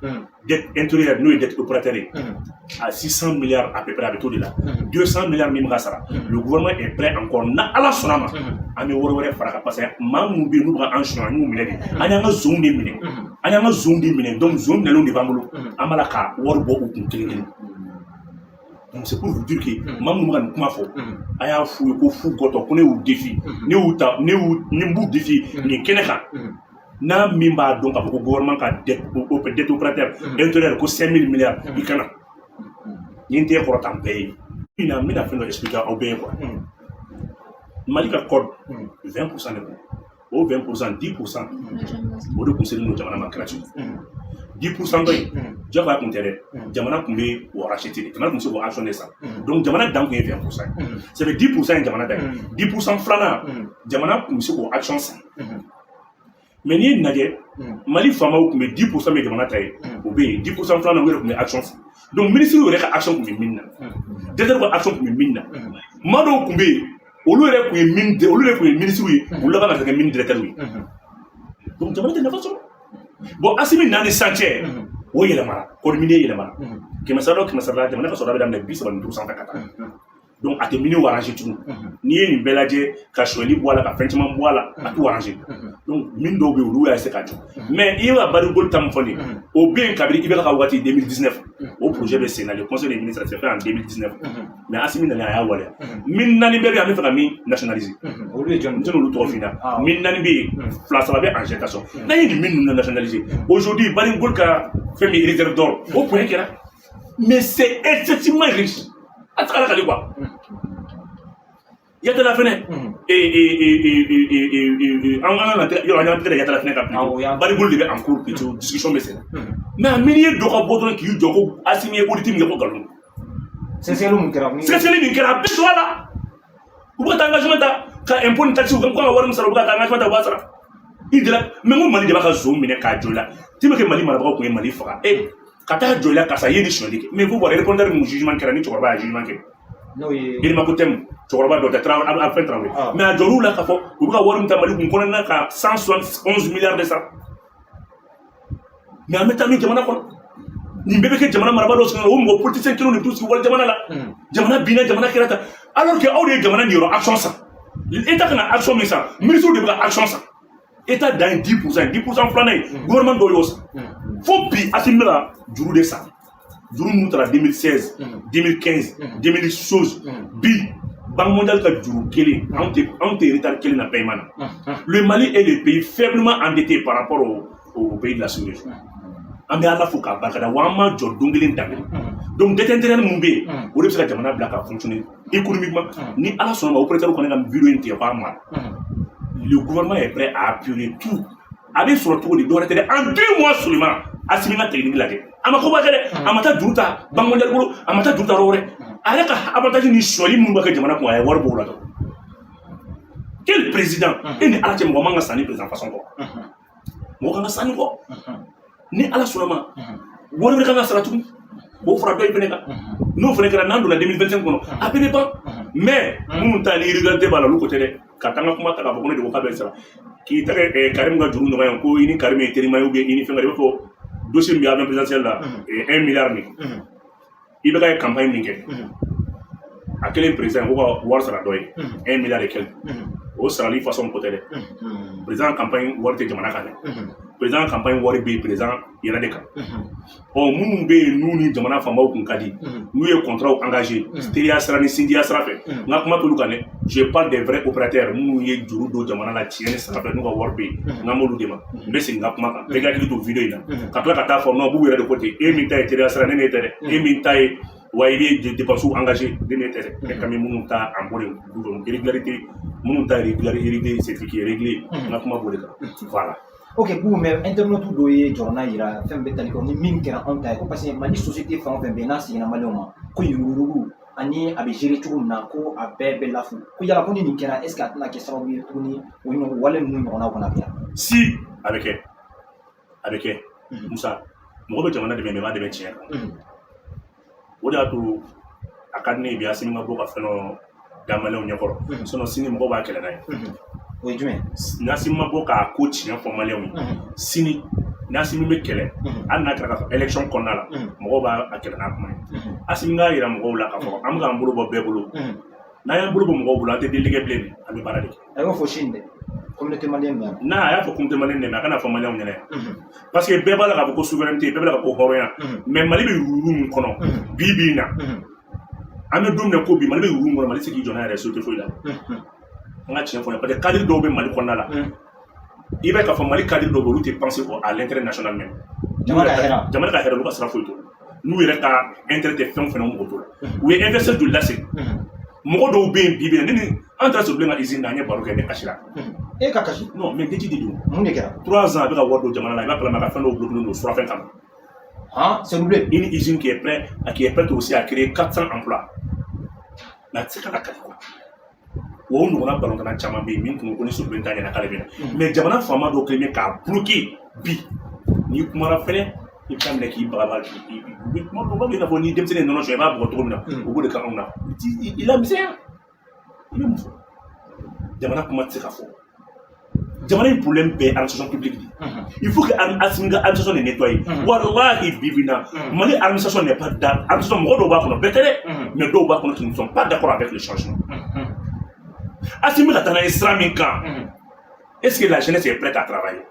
[SPEAKER 1] dette intérieure, n'o ye dette opérateur ye, à 600 milliards à peu près, a bɛ t'o de la. 200 milliards min bɛ ka sara, le gouvernement est prêt encore, na Ala sɔnna ma, an bɛ wari wɛrɛ fara kan, parce que maa minnu bɛ yen n'u bɛ ka an suɲɛ, an y'u minɛ de, an y'an ka zonw de minɛ, an y'an ka zonw de minɛ. Donc zon minɛlenw de b'an bolo, an b'a la ka wari bɔ u kun kelen kelen. Donc c'est pour vous dire que maa minnu bɛ ka nin kuma fɔ, a y'a f'u ye ko fu gɔtɔ, ko ne y'u défi, ne y'u ta, ne y'u ni n b'u défi nin kɛnɛ kan. N'a min b'a dɔn k'a fɔ ko gouvernement ka dette, dette opérateur intérieur, ko 5000 milliards, i kana ni n tɛ kɔrɔta n bɛɛ ye. N bɛna fɛn dɔ expliquer aw bɛɛ ye quoi. Mali ka code, 20% de don. O 20%, 10%, o de kun selen don jamana ma gratuit. 10% dɔ in, jagoya kun tɛ dɛ, jamana kun bɛ o racheter de, jamana kun bɛ se k'o action de san. Donc jamana dan kun ye 20% ye. Ça fait 10% ye jamana dan ye. 10% filanan, jamana kun bɛ se k'o action san. Mais n'i ye lajɛ, Mali faamaw kun bɛ 10% bɛ jamana ta ye, o bɛ yen. 10% filanan, u yɛrɛ kun bɛ action san. Donc ministre yɛrɛ ka action kun bɛ min na, directeur ka action kun bɛ min na, maa dɔw kun bɛ yen, olu yɛrɛ kun ye min, olu yɛrɛ kun ye ministre ye, olu laban ka kɛ mine directeur ye. Donc jamana tɛ nafa sɔrɔ. Bon, Asimi nana ni sisan cɛ, o yɛlɛmara, code minier yɛlɛmara. Kɛmɛ sara o kɛmɛ sara la, jamana ka sɔrɔ bɛ daminɛ 35 sanfɛ ka taa. Donc a tɛ mine arranger tugun. N'i ye nin bɛɛ lajɛ, ka sonyɛli bɔ a la, ka fɛn caman bɔ a la, a t'u arranger. Donc mine dɔw bɛ yen, olu y'a essayer ka jɔ. Mais i b'a Barrick Gold ta min fɔ nin ye, o bɛ yen kabini IBK ka waati, 2019, o projet bɛ sen na. Le conseil des ministres s'est fait en 2019, mais Asimi nana, a y'a waleya. Mine naani bɛɛ bɛ yen, an bɛ fɛ ka min nationaliser.
[SPEAKER 3] Olu ye jɔn?
[SPEAKER 1] N tɛna olu tɔgɔ f'i ɲɛna. Mine naani bɛ yen, fila saba bɛ en gestation. N'an ye nin mine ninnu nationaliser aujourd'hui, Barrick Gold ka fɛn min réserve d'or, o point kɛra, mais c'est excessivement riche, a tɛ se ka lakali quoi. Yatala fɛnɛ, an kan ka yɔrɔ, an y'an tigɛ Yatala fɛnɛ kan plutôt. Barrick Gold de bɛ en cours plutôt, discussion bɛ sen na. Mais a minier dɔ ka bɔ dɔrɔn k'i jɔ ko Asimi ye audit min kɛ, ko nkalon.
[SPEAKER 3] Sɛgɛsɛgɛli mun kɛra?
[SPEAKER 1] Sɛgɛsɛgɛli min kɛra, a bɛɛ sɔrɔ a la. U bɛ ka taa engagement ta ka impôt ni taxe, u kan ka wari min sara, u bɛ ka taa engagement ta, u b'a sara. I delila mais n ko Mali de b'a ka zon minɛ k'a jɔ i la. Ti bɛ kɛ Mali marabagaw kun ye Mali faga e ka taa jɔ i la, karisa ye nin sonyali kɛ. Mais il faut voir répondeur mun jugement kɛra, ni cɛkɔrɔba y'a jugement kɛ.
[SPEAKER 3] N'o ye?
[SPEAKER 1] Yérimako Thème, cɛkɔrɔba dɔ tɛ, a fɛn Tarawele. Mais a jɔr'u la k'a fɔ u bɛ ka wari min ta Mali kun kɔnɔna ka 171 milliards de sara. Mais an bɛ taa min jamana kɔnɔ, nin bɛɛ bɛ kɛ jamana marabaa dɔw sigi, o mɔgɔ politicien kelenw de bɛ t'u sigi wali jamana la. Jamana binna, jamana kɛra tan, alors que aw de ye jamana niyɔrɔ action san. État kana action min san, ministre de bɛ ka action san. État dan ye 10%, 10% filanan ye, gouvernement dɔw y'o san. Fo bi, Asimi bɛ ka juru de san, juru minnu taara 2016, 2015, 2000 chose. Bi, Banque mondiale ka juru kelen, anw tɛ retard kelen na paiement na. Le Mali est le pays faiblement endetté par rapport au pays de la sous-région. An bɛ Ala fo k'a barikada wa an ma jɔ don kelen daminɛ. Donc dette intérieure mun bɛ yen, o de bɛ se ka jamana bila ka fonctionner économiquement. Ni Ala sɔnna ma, opérateur kɔni ka vidéo in tigɛ k'a mara. Le gouvernement est prêt à appuyer tout. A bɛ sɔrɔ cogo di? Dɔwɛrɛ tɛ dɛ, en 2 mois seulement, Asimi ka technique lajɛ. A ma koba kɛ dɛ, a ma taa juru ta Banque mondiale bolo, a ma taa juru ta yɔrɔ wɛrɛ. A yɛrɛ ka avantage ni sonyali minnu bɛ kɛ jamana kun, a ye wari bɔ o la dɔrɔn. Quel président? E ni Ala cɛ, mɔgɔ man ka san ni président façon kɔ, mɔgɔ kan ka san ni kɔ. Ni Ala sɔnna ma, wari wɛrɛ kan ka sara tugun, k'o fara dɔ in fɛnɛ kan. N'o fɛnɛ kɛra, n'an donna 2025 kɔnɔ, a bɛɛ bɛ ban. Mais minnu ta ni irrégularité b'a la, olu ko tɛ dɛ. Ka taa n ka kuma ta k'a fɔ ko ne de ko k'a bɛ sara, k'i tɛgɛ Karim ka juru nɔgɔya, ko i ni Karim ye terima ye ou bien i ni fɛn wɛrɛ, i b'a fɔ dossier min bɛ avion présidentiel la, 1 milliard nin, i bɛ ka campagne min kɛ, a kɛlen président ko ka wari sara dɔ ye 1 milliard et quelque, o sarali façon ko tɛ dɛ. Président campagne wari tɛ jamana kan dɛ, président campagne wari bɛ yen président yɛrɛ de kan. Ɔ, minnu bɛ yen n'u ni jamana faamaw kun ka di, n'u ye contrat engagé teriya sira ni sinjiya sira fɛ, n ka kuma t'olu kan dɛ. Je parle des vrais opérateurs minnu ye juru don jamana la tiɲɛni sira fɛ, n'u ka wari bɛ yen, n ka m'olu de ma. N bɛ segin n ka kuma kan, bɛɛ ka hakili to vidéo in na, ka tila ka taa fɔ non, b'u yɛrɛ de ko ten. E min ta ye teriya sira, ne n'e tɛ dɛ. E min ta ye wa i bɛ dépenses engagé, ne n'e tɛ dɛ. Ne kan bɛ minnu ta en bonne régularité, minnu ta régularité, c'est qui est réglé, n ka kuma b'o de kan, voilà.
[SPEAKER 3] Ok, Boubou, mais internaute dɔ ye jɔrɔna yira fɛn bɛɛ tali kɛ ni min kɛra anw ta ye, ko parce que Mali société fɛn o fɛn bɛ yen n'a seginna Maliyɛnw ma, ko yuruguyurugu ani a bɛ gérer cogo min na, ko a bɛɛ bɛ lafu, ko yala ko ni nin kɛra, est ce que a tɛna kɛ sababu ye tuguni o ɲɔgɔn wale ninnu ɲɔgɔnnaw kana kɛ?
[SPEAKER 1] Si, a bɛ kɛ, a bɛ kɛ. Musa, mɔgɔ bɛ jamana dɛmɛ, mais i b'a dɛmɛ tiɲɛ kan. O de y'a to a ka di ne ye bi, Asimi ka bɔ ka fɛn dɔ da Maliyɛnw ɲɛkɔrɔ, sinon sini mɔgɔw b'a kɛlɛ n'a ye.
[SPEAKER 3] O ye jumɛn?
[SPEAKER 1] N'Asimi ma bɔ k'a ko tiɲɛ fɔ Maliyɛnw ye sini, n'Asimi bɛ kɛlɛ, hali n'a kɛra ka fɔ élection kɔnɔna la, mɔgɔw b'a a kɛlɛ n'a kuma ye. Asimi k'a yira mɔgɔw la k'a fɔ an bɛ k'an bolo bɔ bɛɛ bolo. N'an y'an bolo bɔ mɔgɔw bolo, an tɛ delili kɛ bilen dɛ, an bɛ baara de kɛ.
[SPEAKER 3] A y'o fɔ sini dɛ, communauté malienne ɲɛna.
[SPEAKER 1] N'a a y'a fɔ communauté malienne dɛmɛ, a kana fɔ Maliyɛnw ɲɛna, parce que bɛɛ b'a la k'a fɔ ko souveraineté, bɛɛ b'a la k'a fɔ ko hɔrɔnya, mais Mali bɛ yuruguyurugu min kɔnɔ bi bi in na. An bɛ don min na ko bi, Mali bɛ yugu kɔnɔ, Mali tɛ se k'i jɔ n'a yɛrɛ société foyi la. An ka tiɲɛ fɔ, parce que cadre dɔw bɛ Mali kɔnɔna la, i bɛ k'a fɔ Mali cadre dɔw bɛ, olu tɛ penser à l'intérêt national même.
[SPEAKER 3] Jamana ka hɛrɛ.
[SPEAKER 1] Jamana ka hɛrɛ, olu ka sira foyi t'o la. N'u yɛrɛ ka intérêt tɛ fɛn o fɛn na, o mɔgɔ t'o la. U ye investisseur joli lasegin? Mɔgɔ dɔw bɛ yen bi bi in na, ne ni an taara Sobilen ka usine na, an ye baro kɛ, ne kasira.
[SPEAKER 3] E ka kasi?
[SPEAKER 1] Non, mais deji de don.
[SPEAKER 3] Mun de kɛra?
[SPEAKER 1] 3 ans, a bɛ ka wari don jamana la, i b'a kalama ka fɛn dɔw bloqué don surafɛn kama.
[SPEAKER 3] Han, Sobilen?
[SPEAKER 1] Une usine qui est prête aussi à créer 400 emplois, mais a tɛ se ka lakali quoi. Wa o ɲɔgɔnna balontanna caman bɛ yen min kun ko ni Sobilen ta ɲɛna k'ale bɛ na, mais jamana faama dɔw kɛlen bɛ k'a bloqué. Bi n'i kumana fɛnɛ, i bɛ taa minɛ k'i bagabaga, k'i bɛ kuma dɔw b'a i n'a fɔ ni denmisɛnnin ye nɔnɔ sɔrɔ, i b'a bugɔ cogo min na, o b'o de kɛ anw na. I la misɛnya, i bɛ mun fɔ? Jamana kuma tɛ se ka fɔ. Jamana in problème bɛɛ ye administration publique de ye. Il faut que Assimi ka administration de nettoyer. Walahi, bi bi in na, Mali administration n'est pas dans administration. Mɔgɔ dɔw b'a kɔnɔ, bɛɛ tɛ dɛ, mais dɔw b'a kɔnɔ qui ne sont pas d'accord avec le changement. Assimi ka taa n'a ye sira min kan, est-ce que la jeunesse est prête à travailler?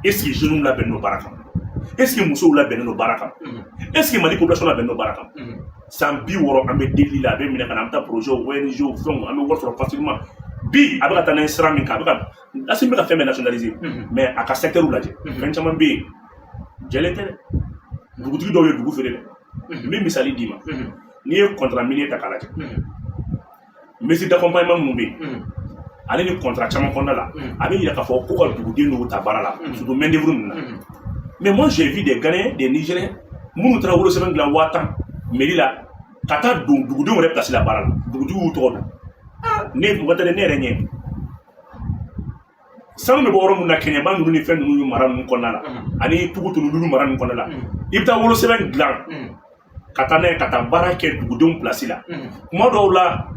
[SPEAKER 1] Est-ce que jeunes labɛnnen don baara kan? Est-ce que musow labɛnnen don baara kan? Est-ce que Mali population labɛnnen don baara kan? San 60 an bɛ deli la, a bɛ minɛ ka na, an bɛ taa projet, ONG, fɛnw, an bɛ wari sɔrɔ facilement. Bi a bɛ ka taa n'a ye sira min kan, a bɛ ka, Assimi bɛ ka fɛn bɛɛ nationaliser, mais a ka secteur lajɛ, fɛn caman bɛ yen jɛlen tɛ dɛ. Dugutigi dɔw ye dugu feere dɛ. N bɛ misali d'i ma. N'i ye contrat minier ta k'a lajɛ, mesure d'accompagnement minnu bɛ yen, ale ni contrat caman kɔnɔna la, a bɛ yira k'a fɔ ko ka duguden dɔw ta baara la, surtout main d'œuvre ninnu na. Mais moi, j'ai vu des Ghanéens, des Nigériens minnu taara wolosɛbɛn dilan 10 000 mairie la ka taa don dugudenw yɛrɛ place la baara la, dugutigiw y'u tɔgɔ dɔn. Ne mɔgɔ tɛ dɛ, ne yɛrɛ ɲɛ sanu bɛ bɔ yɔrɔ min na, kɛɲɛba ninnu ni fɛn ninnu mara ninnu kɔnɔna la, ani tugu ninnu mara ninnu kɔnɔna la, i bɛ taa wolosɛbɛn dilan ka taa n'a ye ka taa baara kɛ dugudenw place la. Kuma dɔw la,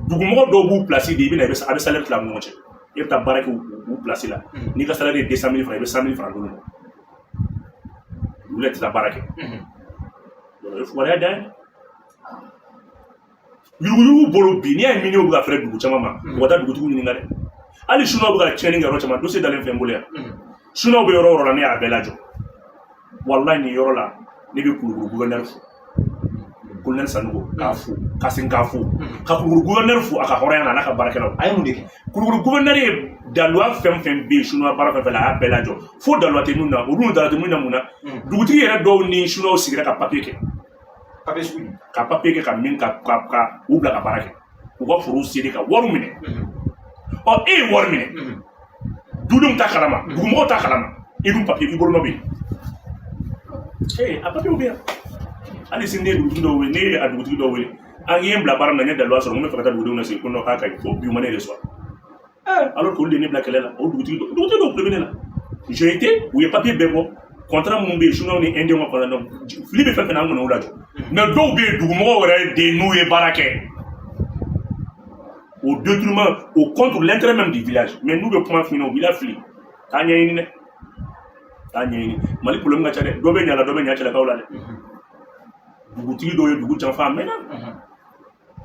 [SPEAKER 1] dugumɔgɔ dɔw b'u place de, i bɛ na, i bɛ a bɛ salaire tila u ni ɲɔgɔn cɛ. I bɛ taa baara kɛ u place la, n'i ka salaire ye 200 000 francs, i bɛ 100 000 francs d'olu ma. Olu yɛrɛ tɛ taa baara kɛ. O ye fugariya dan ye. Yuruguyurugu bolo bi, n'i y'a ye miniw bɛ ka fɛrɛ dugu caman ma, u ka taa dugutigiw ɲininka dɛ. Hali sunaw bɛ ka tiɲɛni kɛ yɔrɔ caman, dossier dalen fɛn n bolo yan. Sunaw bɛ yɔrɔ o yɔrɔ la, ne y'a bɛɛ lajɔ. Walayi, nin yɔrɔ la, ne bɛ Kulukoro gouverneur fo, colonel Sanogo, k'a fo, ka segin k'a fo, ka Kulukoro gouverneur fo a ka hɔrɔnya na, a n'a ka baarakɛlaw.
[SPEAKER 3] A ye mun de kɛ?
[SPEAKER 1] Kulukoro gouverneur ye daluwa fɛn fɛn bɛ yen, sunuwa baara fɛn fɛn la, a y'a bɛɛ lajɔ fo daluwa tɛ min na. Olu daluwa tɛ min na mun na? Dugutigi yɛrɛ dɔw ni sunuwaw sigira ka papier kɛ.
[SPEAKER 3] Papier sugu jumɛn?
[SPEAKER 1] Ka papier kɛ ka min ka u bila ka baara kɛ, u ka forow seri ka wariw minɛ. Ɔ, e ye wari minɛ, dudenw t'a kalama, dugumɔgɔw t'a kalama, i dun papier i bolonɔ bɛ yen. Ee, a papier bɛ yan. Hali sini, ne ye dugutigi dɔw wele, ne ye a dugutigi dɔw wele, an ye n bila baara min na, n ye daluwa sɔrɔ, n ko n bɛ fɛ ka taa dugudenw lasigi, ko non, k'a ka ɲi. Fo bi, u ma ne reçoit, alors que olu de ye ne bila kɛlɛ la. O dugutigi dɔw tulo bɛ ne la. J'ai été, u ye papier bɛɛ bɔ, contrat minnu bɛ yen, chinois ni indien ka contrat, fili bɛ fɛn fɛn na, an kɔni y'o lajɔ. Mais dɔw bɛ yen, dugumɔgɔw yɛrɛ de n'u ye baara kɛ au détriment, au contre l'intérêt même du village. Mais n'u bɛ kuma f'i ɲɛna, u b'i lafili. Taa ɲɛɲini dɛ, taa ɲɛɲini. Mali problème ka ca dɛ. Dɔ bɛ ɲa la, dɔ bɛ ɲa cɛlakaw la dɛ. Dugutigi dɔw ye dugu janfa a mɛnna.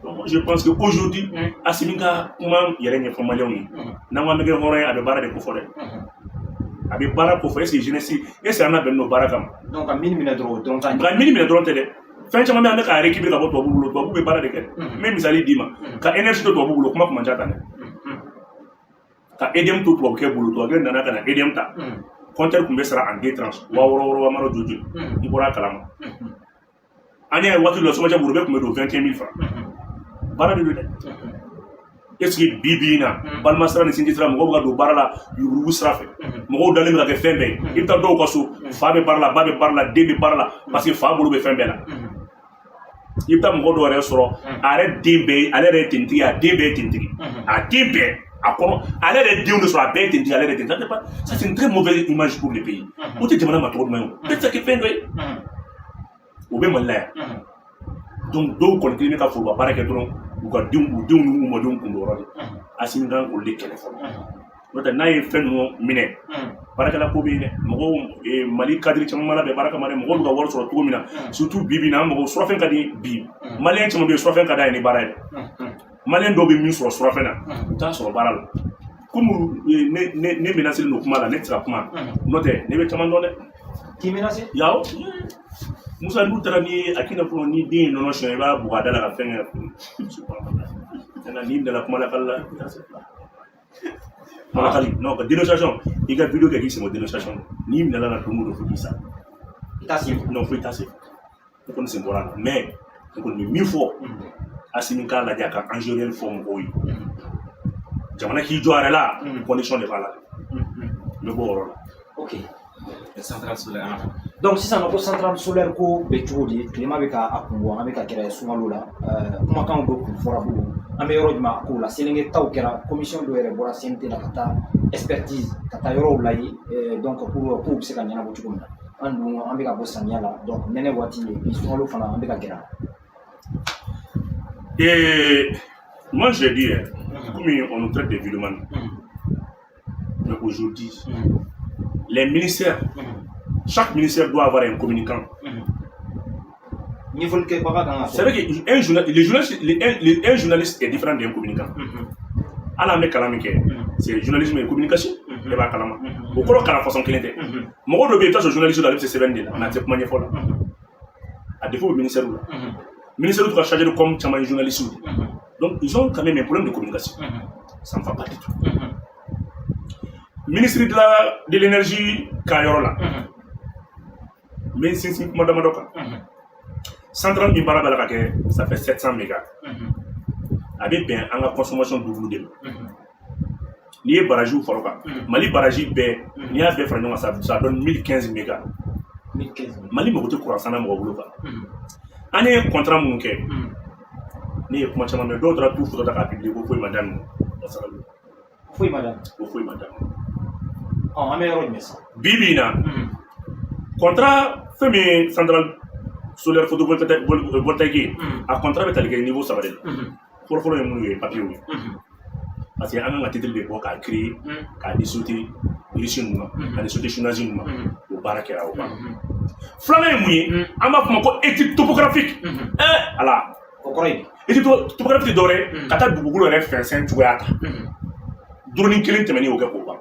[SPEAKER 1] Donc moi, je pense que aujourd'hui, Assimi ka kuma yɛrɛ ɲɛfɔ maliyɛnw ye, n'an ko an bɛ kɛ hɔrɔn ye, a bɛ baara de ko fɔ dɛ, a bɛ baara ko fɔ. Est ce que jeunesse, est ce que an labɛnnen don baara kama?
[SPEAKER 3] Donc ka min minɛ dɔrɔn, o dɔrɔn t'a ɲɛ.
[SPEAKER 1] Nka min minɛ dɔrɔn tɛ dɛ. Fɛn caman bɛ yen, an bɛ k'a récupérer ka bɔ tubabu bolo. Tubabu bɛ baara de kɛ. N bɛ misali d'i ma: ka énergie to tubabu bolo, kuma kun man ca tan dɛ. Ka EDM to tubabukɛ bolo, tubabukɛ nana ka na EDM ta, compteur tun bɛ sara en deux tranches, 6000 6000, wa mara joli joli, i bɔra a kalama. An y'a ye waati dɔ la, Somajɛ bolo bɛɛ tun bɛ don 21 000 francs. Baara de don dɛ. Est ce que bi bi in na, balima sira ni sinji sira, mɔgɔw bɛ ka don baara la yurugu sira fɛ, mɔgɔw dalen bɛ ka kɛ fɛn bɛɛ ye. I bɛ taa dɔw ka so, fa bɛ baara la, ba bɛ baara la, den bɛ baara la, parce que fa bolo bɛ fɛn bɛɛ la. I bɛ taa mɔgɔ dɔw yɛrɛ sɔrɔ, a yɛrɛ den bɛɛ, ale yɛrɛ ye tenitigi ye, a den bɛɛ ye tenitigi, a den bɛɛ, a kɔnɔ, ale yɛrɛ denw de sɔrɔ, a bɛɛ ye tenitigi, ale yɛrɛ ye tenitigi. Ça, c'est une très mauvaise image pour le pays. O tɛ jamana ma tɔgɔ duman ye. O bɛɛ tɛ se ka kɛ fɛn dɔ ye. O bɛ Mali la yan. Donc dɔw kɔni kelen bɛ ka foroba baara kɛ dɔrɔn, u ka denw, u denw n'u mɔdenw kun don yɔrɔ de. Asimi kan k'olu de kɛlɛ fɔlɔ. N'o tɛ, n'a ye fɛn ninnu minɛ, baarakɛla ko bɛ yen dɛ. Mɔgɔw, Mali cadre caman ma labɛn baara kama dɛ. Mɔgɔw bɛ ka wari sɔrɔ cogo min na, surtout bi bi in na, an mɔgɔw surafɛn ka di bi. Maliyɛn caman bɛ yen, surafɛn ka d'a ye ni baara ye dɛ. Maliyɛn dɔw bɛ min sɔrɔ surafɛn na, u t'a sɔrɔ baara la. Komi ne menacé don kuma la, ne tɛ se ka kuma. N'o tɛ, ne bɛ caman dɔn dɛ.
[SPEAKER 3] K'i menacé?
[SPEAKER 1] Yawo. Musa, n'u taara ni a k'i n'a fɔ ni den ye nɔnɔ sɔn, i b'a bugɔ a da la ka fɛn kɛ. Maintenant, n'i nana kuma lakali la, kuma lakali non, ka dénonciation, i ka vidéo kɛ k'i sen bɔ dénonciation, n'i minɛla la don o don, fo k'i sa.
[SPEAKER 3] I t'a sen fɛ.
[SPEAKER 1] Non, foyi t'a sen fɛ. Ne kɔni sen bɔra a la, mais ne kɔni bɛ min fɔ, Assimi k'a lajɛ a ka enjeu réel fɔ mɔgɔw ye. Jamana k'i jɔ a yɛrɛ la, condition de b'a la. N bɛ bɔ o yɔrɔ la.
[SPEAKER 3] Ok.
[SPEAKER 2] Centrale solaire an.
[SPEAKER 3] Donc sisan nɔ, ko centrale solaire ko bɛ cogo di? Tilema bɛ ka a kun bɔ, an bɛ ka gɛrɛ sunkalo la. Kumakanw dɔ kun fɔra bolo, an bɛ yɔrɔ jumɛn a ko la? Selenge taw kɛra, commission dɔ yɛrɛ bɔra CNT la ka taa expertise, ka taa yɔrɔw lajɛ, donc pour kow bɛ se ka ɲɛnabɔ cogo min na. An dun, an bɛ ka bɔ samiya la, donc nɛnɛ waati et puis sunkalo fana, an bɛ ka gɛrɛ a la.
[SPEAKER 1] Et moi, j'ai dit, hein, comme on nous traite de vidéomans, mais aujourd'hui, les ministères, chaque ministère doit avoir un communicant.
[SPEAKER 3] Ɲɛfɔlikɛbaga kan ka
[SPEAKER 1] C'est vrai qu'un journaliste, les journalistes, un journaliste est différent d'un communicant. Ala, an bɛ kalan min kɛ, c'est journalisme et communication. E b'a kalama. O kɔrɔ, kalan façon kelen tɛ. Mɔgɔ dɔ bɛ yen, i bɛ taa sɔrɔ journaliste dɔ, ale bɛ se sɛbɛnni de la, mais a tɛ kuma ɲɛfɔ la. A défaut bɛ ministère la. Ministère ka chargé de com caman ye journaliste de. Donc ils ont quand même un problème de communication. Ça ne va pas du tout. Ministre de l'énergie ka yɔrɔ la, n bɛ n sinsin kuma damadɔ kan. Centrale min baara bɛ la ka kɛ, ça fait 700 mégas. A bɛ bɛn an ka consommation double de ma. N'i ye barrage fara o kan, Mali barrage bɛɛ, n'i y'a bɛɛ fara ɲɔgɔn kan, ça donne 1015 mégas. Mali mago tɛ courant san na mɔgɔ bolo kan. An ye contrat minnu kɛ, ne ye kuma caman mɛn, dɔw taara t'u photo ta k'a publier ko foyi ma daminɛ.
[SPEAKER 3] Foyi ma daminɛ.
[SPEAKER 1] Ko foyi ma daminɛ.
[SPEAKER 3] Ɔ, an bɛ yɔrɔ jumɛn sisan?
[SPEAKER 1] Bi bi in na, contrat fɛn min ye centrale solaire photovoltaïque ye, a contrat bɛ tali kɛ niveau saba de la. Fɔlɔ-fɔlɔ ye mun ye? Papier ye. Parce que an kan ka titre de bɔ k'a créer, k'a di société russe ninnu ma ani société chinoise ninnu ma. O baara kɛra, o banna. Filanan ye mun ye? An b'a fɔ ma ko étude topographique. Ala.
[SPEAKER 3] O kɔrɔ ye?
[SPEAKER 1] Étude topographique tɛ dɔwɛrɛ ye, ka taa dugukolo yɛrɛ fɛnsɛn cogoya ta. Drone kelen tɛmɛnen, o kɛ k'o ban.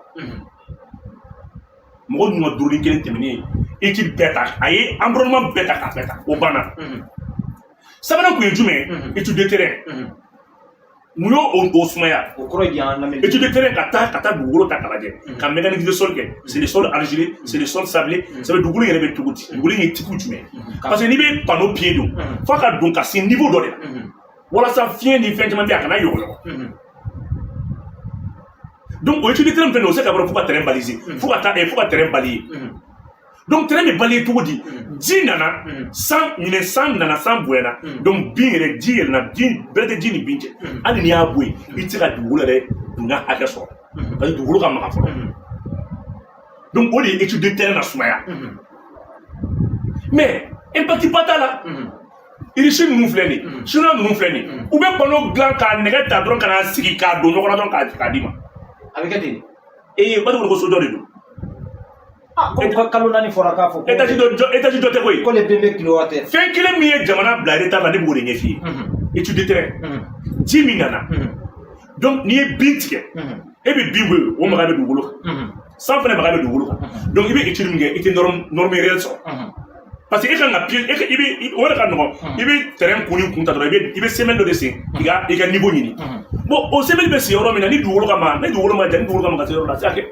[SPEAKER 1] Mɔgɔ ninnu ka drone kelen tɛmɛnen, étude bɛɛ ta, a ye environnement bɛɛ ta k'a bɛɛ ta, o banna. Sabanan kun ye jumɛn? Étude de terrain. Mun y'o o sumaya?
[SPEAKER 3] O kɔrɔ ye an lamɛn.
[SPEAKER 1] Étude de terrain, ka taa dugukolo ta k'a lajɛ, ka mécanique de sol kɛ. C'est le sol argileux, c'est le sol sablé, ça veut dugukolo yɛrɛ bɛ cogo di, dugukolo in ye type jumɛn? Parce que n'i bɛ panneau pied don, f'a ka don ka se niveau dɔ de la, walasa fiɲɛ ni fɛn caman bɛ yen, a kana yɔgɔyɔgɔ. Donc o étude de terrain fɛnɛ, o se ka bɔ fo ka terrain baliser, fo ka taa fo ka terrain balayer. Donc terrain bɛ balayer cogo di? Ji nana san ɲinɛ, san nana, san bonyana, donc bin yɛrɛ, ji yɛlɛnna, ji bɛrɛ tɛ ji ni bin cɛ. Hali n'i y'a bɔ yen, i tɛ se ka dugukolo yɛrɛ dunya hakɛ sɔrɔ, parce que dugukolo ka magan fɔlɔ. Donc o de ye étude de terrain na sumaya. Mais impact ba t'a la. Irisi ninnu filɛ nin ye, chinois ninnu filɛ nin ye, u bɛ panneau dilan k'a nɛgɛ ta dɔrɔn ka n'a sigi k'a don ɲɔgɔn na dɔrɔn k'a d'i ma.
[SPEAKER 3] A bɛ kɛ ten?
[SPEAKER 1] Ee, ba ko sojɔ de don.
[SPEAKER 3] Ah, ko kalo 4 fɔra k'a fɔ ko
[SPEAKER 1] Étage dɔ jɔ, étage dɔ tɛ koyi.
[SPEAKER 3] Ko le premier kilowatt.
[SPEAKER 1] Fɛn kelen min ye jamana bila retard la, ne b'o de ɲɛf'i ye. Étude de terrain, ji min nana, donc n'i ye bin tigɛ, e bɛ bin bɔ yen, o maga bɛ dugukolo kan, san fɛnɛ maga bɛ dugukolo kan. Donc i bɛ étude min kɛ, i tɛ norme réelle sɔrɔ, parce que e kan ka pied e i bɛ o yɛrɛ ka nɔgɔn, i bɛ terrain kun ni kun ta dɔrɔn, i bɛ semelle dɔ de sen k'i ka niveau ɲini. Bon, o semelle bɛ sen yɔrɔ min na, ni dugukolo ka magan, ni dugukolo ma ja, ni dugukolo ka magan ka se yɔrɔ la, a tɛ se ka kɛ.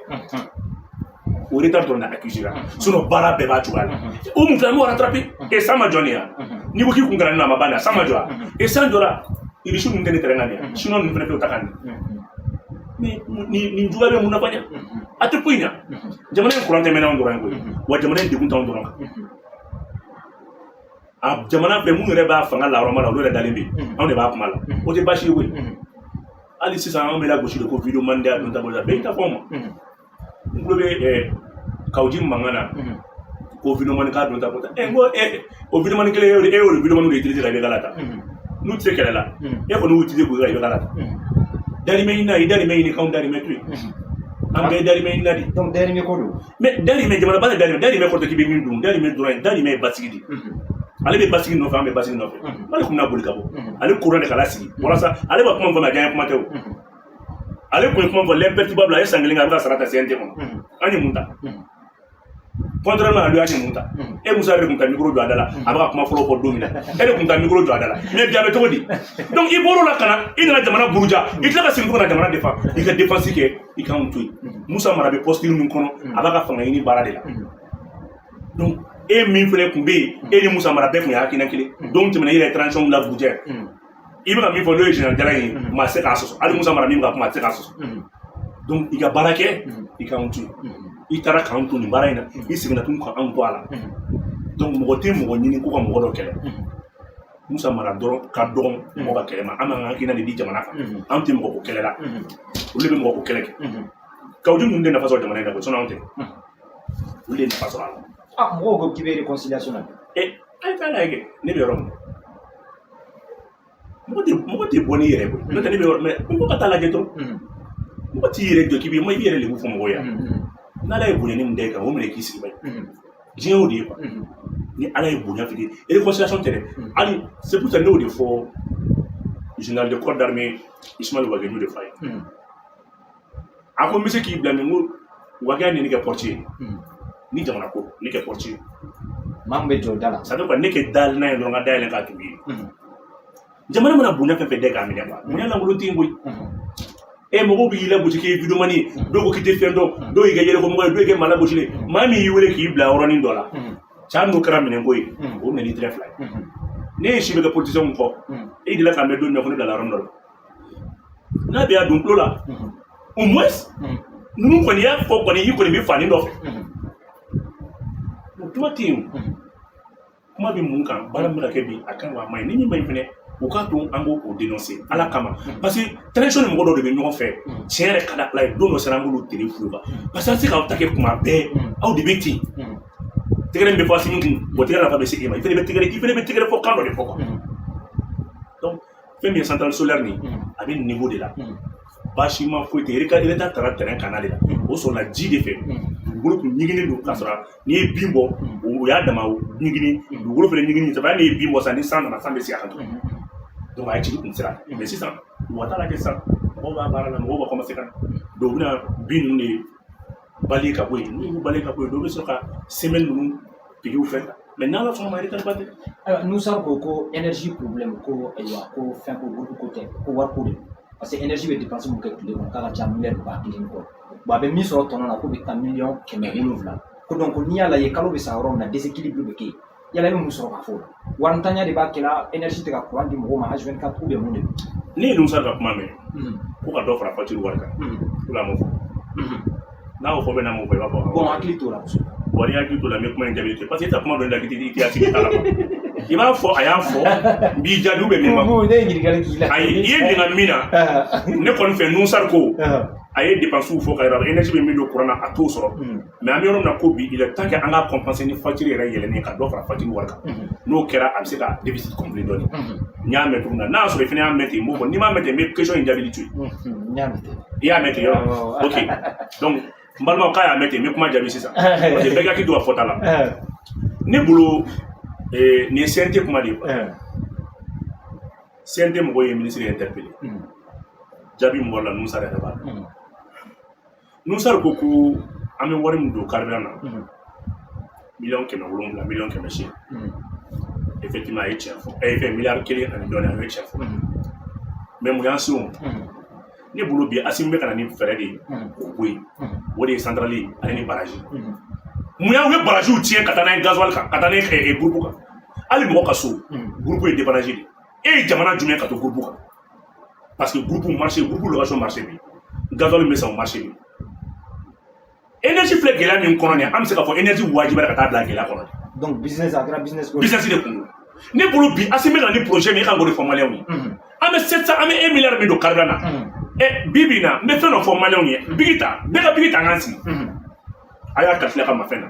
[SPEAKER 1] O retard dɔrɔn de accusé la, sinon baara bɛɛ b'a cogoya la. O mun filɛ, an b'o rattraper. E, san ma jɔ nin ya? N'i ko k'i kun kɛra nin na, a ma ban dɛ. San ma jɔ wa? E, san jɔra. Irisi ninnu tɛ ne terrain kan nin ya? Chinois ninnu fɛnɛ tɛ o ta kan nin. Mais nin juguya bɛ mun nafa ɲɛ? A tɛ foyi ɲa. Jamana in courant tɛ mɛnɛ anw dɔrɔn ye koyi, wa jamana in degun t'anw dɔrɔn kan. A jamana fɛ, mun yɛrɛ b'a fanga la yɔrɔ la, olu yɛrɛ dalen bɛ yen, anw de b'a kuma la. O tɛ baasi ye koyi. Hali sisan, anw bɛ lagosi de ko vidéo man di, a dun ta bɔ bɛɛ y'i ta fɔ anw ma. N tulo bɛ Kawuji mankan na ko vidéo man k'a dun ta bɔ. Ɛ, n ko ɛ, o vidéo man kelen, e y'o vidéo man de utiliser ka IBK la ta. N'u tɛ se kɛlɛ la, e kɔni y'u utiliser k'u ka IBK la ta. Darimɛ ɲini na, i darimɛ ɲini k'anw darimɛ to yen, an bɛɛ ye darimɛ ɲini na de.
[SPEAKER 3] Donc darimɛ ko don.
[SPEAKER 1] Mais darimɛ, jamana ba tɛ darimɛ. Darimɛ kɔrɔ tɛ k'i bɛ min dun. Darimɛ dɔrɔn ye, darimɛ ye basigi de. Ale bɛ basigi nɔfɛ, an bɛ basigi nɔfɛ. Ale kun bɛna boli ka bɔ, ale kora de k'a lasigi walasa ale b'a kuma fɔ, mais a diya kuma tɛ. O ale kun ye kuma fɔ, l'imperturbable. A ye san kelen kɛ, a bɛ ka sara ta CNT kɔnɔ. An ye mun ta? Contrairement à lui, a ye mun ta? E Musa yɛrɛ tun ka micro jɔ a da la, a bɛ ka kuma fɔlɔ fɔ don min na, e de tun ka micro jɔ a da la. Mais bi, a bɛ cogo di? Donc i bɔr'o la ka na, i nana jamana buruja, i tila ka segin ka na jamana défend. I ka défense kɛ, i k'anw to yen. Musa Mara bɛ posture min kɔnɔ, a b'a ka fanga ɲini baara de la. Donc e min fɛnɛ tun bɛ yen, e ni Musa Mara bɛɛ tun ye hakilina kelen. Don tɛmɛna, i yɛrɛ ye transition la bujɛ. I bɛ ka min fɔ, n'o ye général Jara ye, maa tɛ se k'a sɔsɔ. Hali Musa Mara min bɛ ka kuma, a tɛ se k'a sɔsɔ. Donc i ka baara kɛ, i k'anw to yen. I taara k'anw to nin baara in na, i seginna tun k'anw to a la. Donc mɔgɔ tɛ mɔgɔ ɲini ko ka mɔgɔ dɔ kɛlɛ. Musa Mara dɔrɔn ka dɔgɔn mɔgɔ ka kɛlɛ ma. An b'an ka hakilina de di jamana kan. Anw tɛ mɔgɔ ko kɛlɛ la, olu de bɛ mɔgɔ ko kɛlɛ kɛ. Kawju ninnu de nafa sɔrɔ jamana in na koyi, sinon anw tɛ. Olu de ye nafa sɔrɔ a la.
[SPEAKER 3] Ah, mɔgɔw ko k'i bɛ réconciliation na.
[SPEAKER 1] E, a ye taa lajɛ kɛ, ne bɛ yɔrɔ min, mɔgɔ tɛ bɔ n'i yɛrɛ ye koyi. N'o tɛ, ne bɛ yɔrɔ mais mɔgɔ ka taa lajɛ dɔrɔn. Mɔgɔ t'i yɛrɛ jɔ k'i bɛ, i b'i yɛrɛ lebu fɔ mɔgɔw ye. N'Ala ye bonya min da i kan, o minɛ k'i sigi ba ye. Diɲɛ y'o de ye quoi. Ni Ala ye bonya fili, réconciliation tɛ dɛ. Hali c'est pour ça ne y'o de fɔ général de corps d'armée Ismaël Wagué de f'a ye. A ko n bɛ se k'i bila min ko Wagué ni ne kɛ portier ye ni jamana ko ne kɛ portier ye.
[SPEAKER 3] Maa min bɛ jɔ da la.
[SPEAKER 1] C'est à dire quoi, ne kɛ da n'a ye dɔrɔn, ka dayɛlɛ k'a tugu ye. Jamana mana bonya fɛn fɛn da k'a minɛ quoi, bonya lankolon tɛ yen koyi. E mɔgɔw b'i lagosi k'i ye vidéoman ye, dɔw ko k'i tɛ fɛn dɔn, dɔw y'i kɛ yɛlɛkɔmɔgɔ ye, dɔw y'i kɛ maa lagosilen. Maa min y'i wele k'i bila yɔrɔnin dɔ la, ca n'o kɛra minɛnko ye, o minɛ n'i tɛgɛ fila ye. Ne ye si bɛ kɛ politicien kɔ, e delila k'a mɛn don min na ko ne bila yɔrɔ dɔ la, n'a bɛ y'a don tulo la, au moins ninnu kɔni y'a fɔ kɔni, i kɔni bɛ fani dɔ fɛ. O kuma tɛ yen o. Kuma bɛ mun kan? Baara min bɛ ka kɛ bi, a kan wa a ma ɲi. Ni min ma ɲi fɛnɛ, u k'a to an k'o dénoncer Ala kama, parce que transition ni mɔgɔ dɔw de bɛ ɲɔgɔn fɛ. Tiɲɛ yɛrɛ ka di Ala ye, don dɔ sera, an k'olu télé f'u ye quoi, parce que an tɛ se k'aw ta kɛ kuma bɛɛ aw de bɛ ten. Tɛgɛrɛ min bɛ fɔ Asimi kun, o tɛgɛrɛ nafa bɛ se e ma. I fɛnɛ bɛ tɛgɛrɛ fɔ kan dɔ de fɔ quoi. Donc fɛn min ye centrale solaire nin, a bɛ nin niveau de la, baasi ma foyi tɛ. État taara terrain kan de la, o sɔrɔla ji de fɛ. Dugukolo tun ɲiginnen don k'a sɔrɔ n'i ye bin bɔ, o y'a dama ɲigini. Dugukolo fɛnɛ ɲigini sabu hali n'i ye bin bɔ sisan, ni san nana, san bɛ sigi a kan tuguni. Donc a ye jigi kun sira. Mais sisan mɔgɔ t'a lajɛ sisan, mɔgɔw b'a baara la, mɔgɔw b'a commencer ka na. Donc u bɛna bin ninnu de bali ka bɔ yen. N'u y'u bali ka bɔ yen, dɔw bɛ sɔrɔ ka semelle ninnu pigiw fɛn. Mais n'Ala sɔnna ma, retard ba tɛ.
[SPEAKER 3] Ayiwa, Musa ko ko énergie problème ko, ayiwa, ko fɛn ko groupe ko tɛ, ko wari ko de don, parce que énergie bɛ dépense mun kɛ tile kɔnɔ, k'a ka ca miliyari 1000 kɔ. Bon, a bɛ min sɔrɔ tɔnɔ la, k'o bɛ taa 700 000 000. Ko donc n'i y'a lajɛ, kalo bɛ sa yɔrɔ min na, déséquilibre bɛ kɛ yen. Yala i bɛ mun sɔrɔ k'a fɔ o la? Warintanya de b'a kɛla, énergie tɛ ka courant di mɔgɔw ma H24, ou bien mun de don?
[SPEAKER 1] Ne ye Musa ka kuma mɛn ko ka dɔ fara facture wari kan. O la, m'o fɔ. N'a y'o fɔ, bɛ n'a m'o fɔ, i b'a fɔ.
[SPEAKER 3] Bon, hakili t'o la kosɛbɛ.
[SPEAKER 1] Wa n'i hakili t'o la, n bɛ kuma in jaabi ten, parce que e ta kuma dɔ la k'i tɛ hakili t'a la quoi. I b'a fɔ a y'a fɔ, n b'i jaabi ou bien min ma.
[SPEAKER 3] Ne ye ɲininkali k'i la.
[SPEAKER 1] Ayi, i ye ɲininka min na, ne kɔni fɛ, Nusar ko a ye dépense fɔ ka yira énergie bɛ min don courant na, a t'o sɔrɔ. Mais an bɛ yɔrɔ min na ko bi, il est temps que an ka compenser ni facture yɛrɛ yɛlɛnnen, ka dɔ fara facture wari kan. N'o kɛra, a bɛ se ka déficit combler dɔɔni. N y'a mɛn cogo min na, n'a y'a sɔrɔ i fana y'a mɛn ten, n b'o fɔ. N'i m'a mɛn ten, n bɛ question in jaabili to yen.
[SPEAKER 3] N y'a mɛn ten.
[SPEAKER 1] I y'a mɛn ten yɔrɔ? Ok, donc n balimaw, k'a y'a mɛn ten, n bɛ kuma jaabi sisan, parce que bɛɛ ka hakili to a fɔta la. Ne bolo, nin ye CNT kuma de ye quoi. CNT mɔgɔw ye ministre interpellé. Jaabi min bɔra la, Nusar yɛrɛ b'a dɔn. Nusar ko ko an bɛ wari min don carburant na, 700 000 000, 800 000 000, effectivement a ye tiɲɛ fɔ. Ɛ fɛn miliyari 1 ani dɔɔnin, a ye tiɲɛ fɔ. Mais mun y'an se o ma? Ne bolo bi, Asimi bɛ ka na ni fɛɛrɛ de ye k'o bɔ yen. O de ye centrale ye ale ni barrage. Mun y'an ye barrage tiɲɛ ka taa n'a ye gasoil kan, ka taa n'a ye groupe kan? Hali mɔgɔ ka so, groupe ye dépannage de ye. E ye jamana jumɛn ka to groupe kan? Parce que groupe marché, groupe location marché bi, gasoil bɛ san, o marché bi. Énergie filɛ gɛlɛya min kɔnɔ nin ye, an bɛ se k'a fɔ énergie wajibiyara ka taa bila gɛlɛya kɔnɔ.
[SPEAKER 3] Donc business, a kɛra business ko.
[SPEAKER 1] Business de kun don. Ne bolo bi, Asimi bɛ ka na ni projet min ye, e kan k'o de fɔ maliyɛnw ye. An bɛ 700, an bɛ 1 milliard min don carburant na. Ɛ bi bi in na, n bɛ fɛn dɔ fɔ maliyɛnw ye. Bigi ta, bɛɛ ka bigi ta, an k'an sigi. A y'a calculer ka ma fɛn na.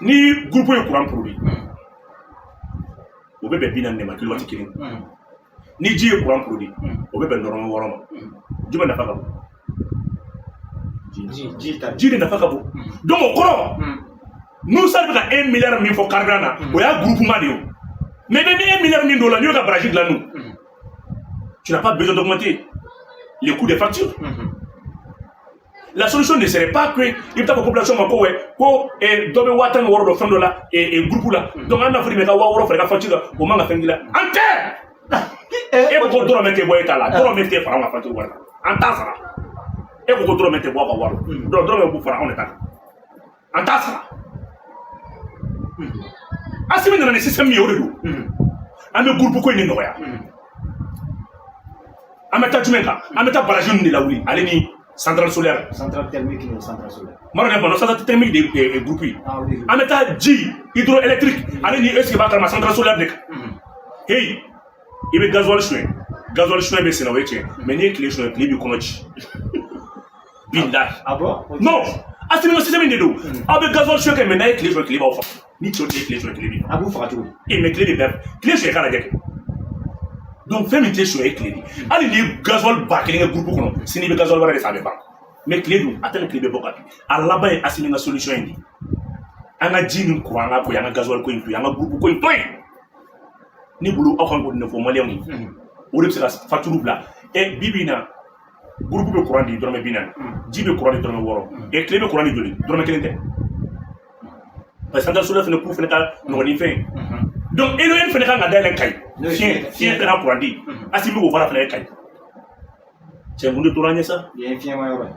[SPEAKER 1] Ni groupe ye courant produit, o bɛ bɛn 40 de ma kilowatt kelen. Ni ji ye courant produit, o bɛ bɛn dɔrɔmɛ 6 ma. Jumɛn nafa ka bon?
[SPEAKER 3] Ji ta.
[SPEAKER 1] Ji de nafa ka bon. Donc o kɔrɔ, Musa bɛ ka 1 milliard min fɔ carburant na, o y'a groupement de ye o. Mais bɛ 1 milliard min don o la, n'i y'o ka barrage dilan n'o, tu n'as pas besoin d'augmenter les coûts des factures. La solution ne serait pas que i bɛ taa fɔ population ma ko wɛ, ko dɔ bɛ 16 000 dɔ fɛn dɔ la groupe la, donc an n'a fɔ i ma ka 6000 fara i ka facture kan, o man ka fɛn k'i la. An tɛ. E ko ko dɔrɔmɛ tɛ bɔ e ta la, dɔrɔmɛ tɛ fara anw ka facture wari kan, an t'a sara. E ko ko dɔrɔmɛ tɛ bɔ aw ka wari la, donc dɔrɔmɛ b'u fara anw de ta kan, an t'a sara. Asimi nana ni système min ye, o de don. An bɛ groupe ko in de nɔgɔya. An bɛ taa jumɛn kan? An bɛ taa barrage ninnu de lawuli, ale ni centrale solaire.
[SPEAKER 3] Centrale thermique ni centrale solaire.
[SPEAKER 1] Mara ne kɔnɔ, centrale thermique de ye groupe ye.
[SPEAKER 3] Ah oui.
[SPEAKER 1] An bɛ taa ji hydroélectrique ale ni, est ce que b'a kalama, centrale solaire de kan. Hey, i bɛ gasoil suɲɛ, gasoil suɲɛ bɛ senna, o ye tiɲɛ, mais n'i ye tile suɲɛ, tile b'i kɔnɔ ci, bilahi.
[SPEAKER 3] Ah bon?
[SPEAKER 1] Non, Asimi ka système de don. Aw bɛ gasoil suɲɛ kɛ, mais n'a ye tile suɲɛ, tile b'aw faga. Ni cɛw tɛ tile suɲɛ, tile b'i faga.
[SPEAKER 3] A b'u faga cogo di?
[SPEAKER 1] E, mais tile de bɛ tile suɲɛ k'a lajɛ kɛ. Donc fɛn min tɛ suɲɛ ye tile de. Hali n'i ye gasoil 1000 kɛ groupe kɔnɔ, sini i bɛ gasoil wɛrɛ de san, a bɛ ban. Mais tile dun, a tɛ tile bɛ bɔ ka bin. A laban ye Asimi ka solution in de. An ka ji ni courant ka ko ye, an ka gasoil ko in to yen, an ka groupe ko in to yen. Ne bolo, aw kan k'o de fɔ maliyɛnw ye. O de bɛ se ka facture bila. Ɛ, bi bi in na, groupe bɛ courant di dɔrɔmɛ 40, ji bɛ courant di dɔrɔmɛ 6, ɛ, tile bɛ courant di joli? Dɔrɔmɛ 1 tɛ, parce que centrale solaire fana coût fana ka nɔgɔn ni fɛn ye. Donc éolienne fana kan ka dayɛlɛ Kayi, fiɲɛ fana ka courant di. Asimi b'o baara fana kɛ Kayi. Cɛ, mun de tora an ye sa?
[SPEAKER 3] Yen ye fiɲɛma yɔrɔ ye.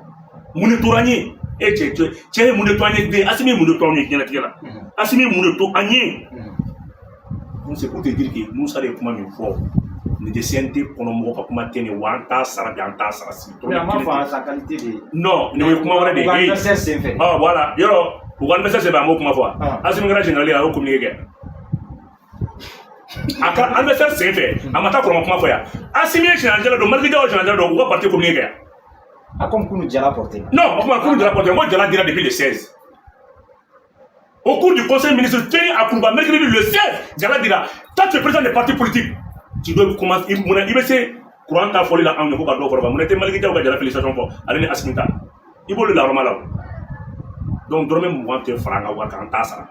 [SPEAKER 1] Mun de tora an ye? E cɛ, cɛ, cɛ ye mun de to an ye den? Asimi ye mun de to anw ye diɲɛlatigɛ la? Asimi ye mun de to an ye? Donc c'est pour te dire que Musa de ye kuma min fɔ nin tɛ CNT kɔnɔ mɔgɔ ka kuma tɛ nin wa, an t'a sara bi, an t'a sara sini.
[SPEAKER 3] Mais a ma fɔ en sa qualité de.
[SPEAKER 1] Non, nin ye kuma wɛrɛ de
[SPEAKER 3] U ka
[SPEAKER 1] ye.
[SPEAKER 3] anniversaire senfɛ.
[SPEAKER 1] Ah voilà, yɔrɔ u ka anniversaire senfɛ, a m'o kuma fɔ wa?
[SPEAKER 3] Ah.
[SPEAKER 1] Asimi kɛra général ye, a y'o communiqué kɛ a ka anniversaire senfɛ, a ma taa kɔrɔma kuma fɔ yan. Asimi ye général don, Maliki Jaw ye général don, u ka parti communiqué kɛ yan.
[SPEAKER 3] A comme kunu jala porté.
[SPEAKER 1] Non, o kuma kunu jala porté, n ko jala dira depuis le 16. Au cours du conseil ministre tenu à Kourouba mercredi le 16, jala dira. Toi, tu es président des partis politiques. Tu dois commencer, i mun na i bɛ se courant ta fɔli la anw ye ko ka dɔ fara o kan? Mun na i tɛ Maliki Jaw ka jala félicitation fɔ, ale ni Asimi ta? I b'olu la yɔrɔma la o. Donc dɔrɔmɛ 20 tɛ fara an ka wari kan, an t'a sara.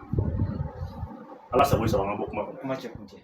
[SPEAKER 1] Ala sago i sago, an ka bɔ kuma kɔnɔ.
[SPEAKER 3] Kuma cɛ kun cɛ.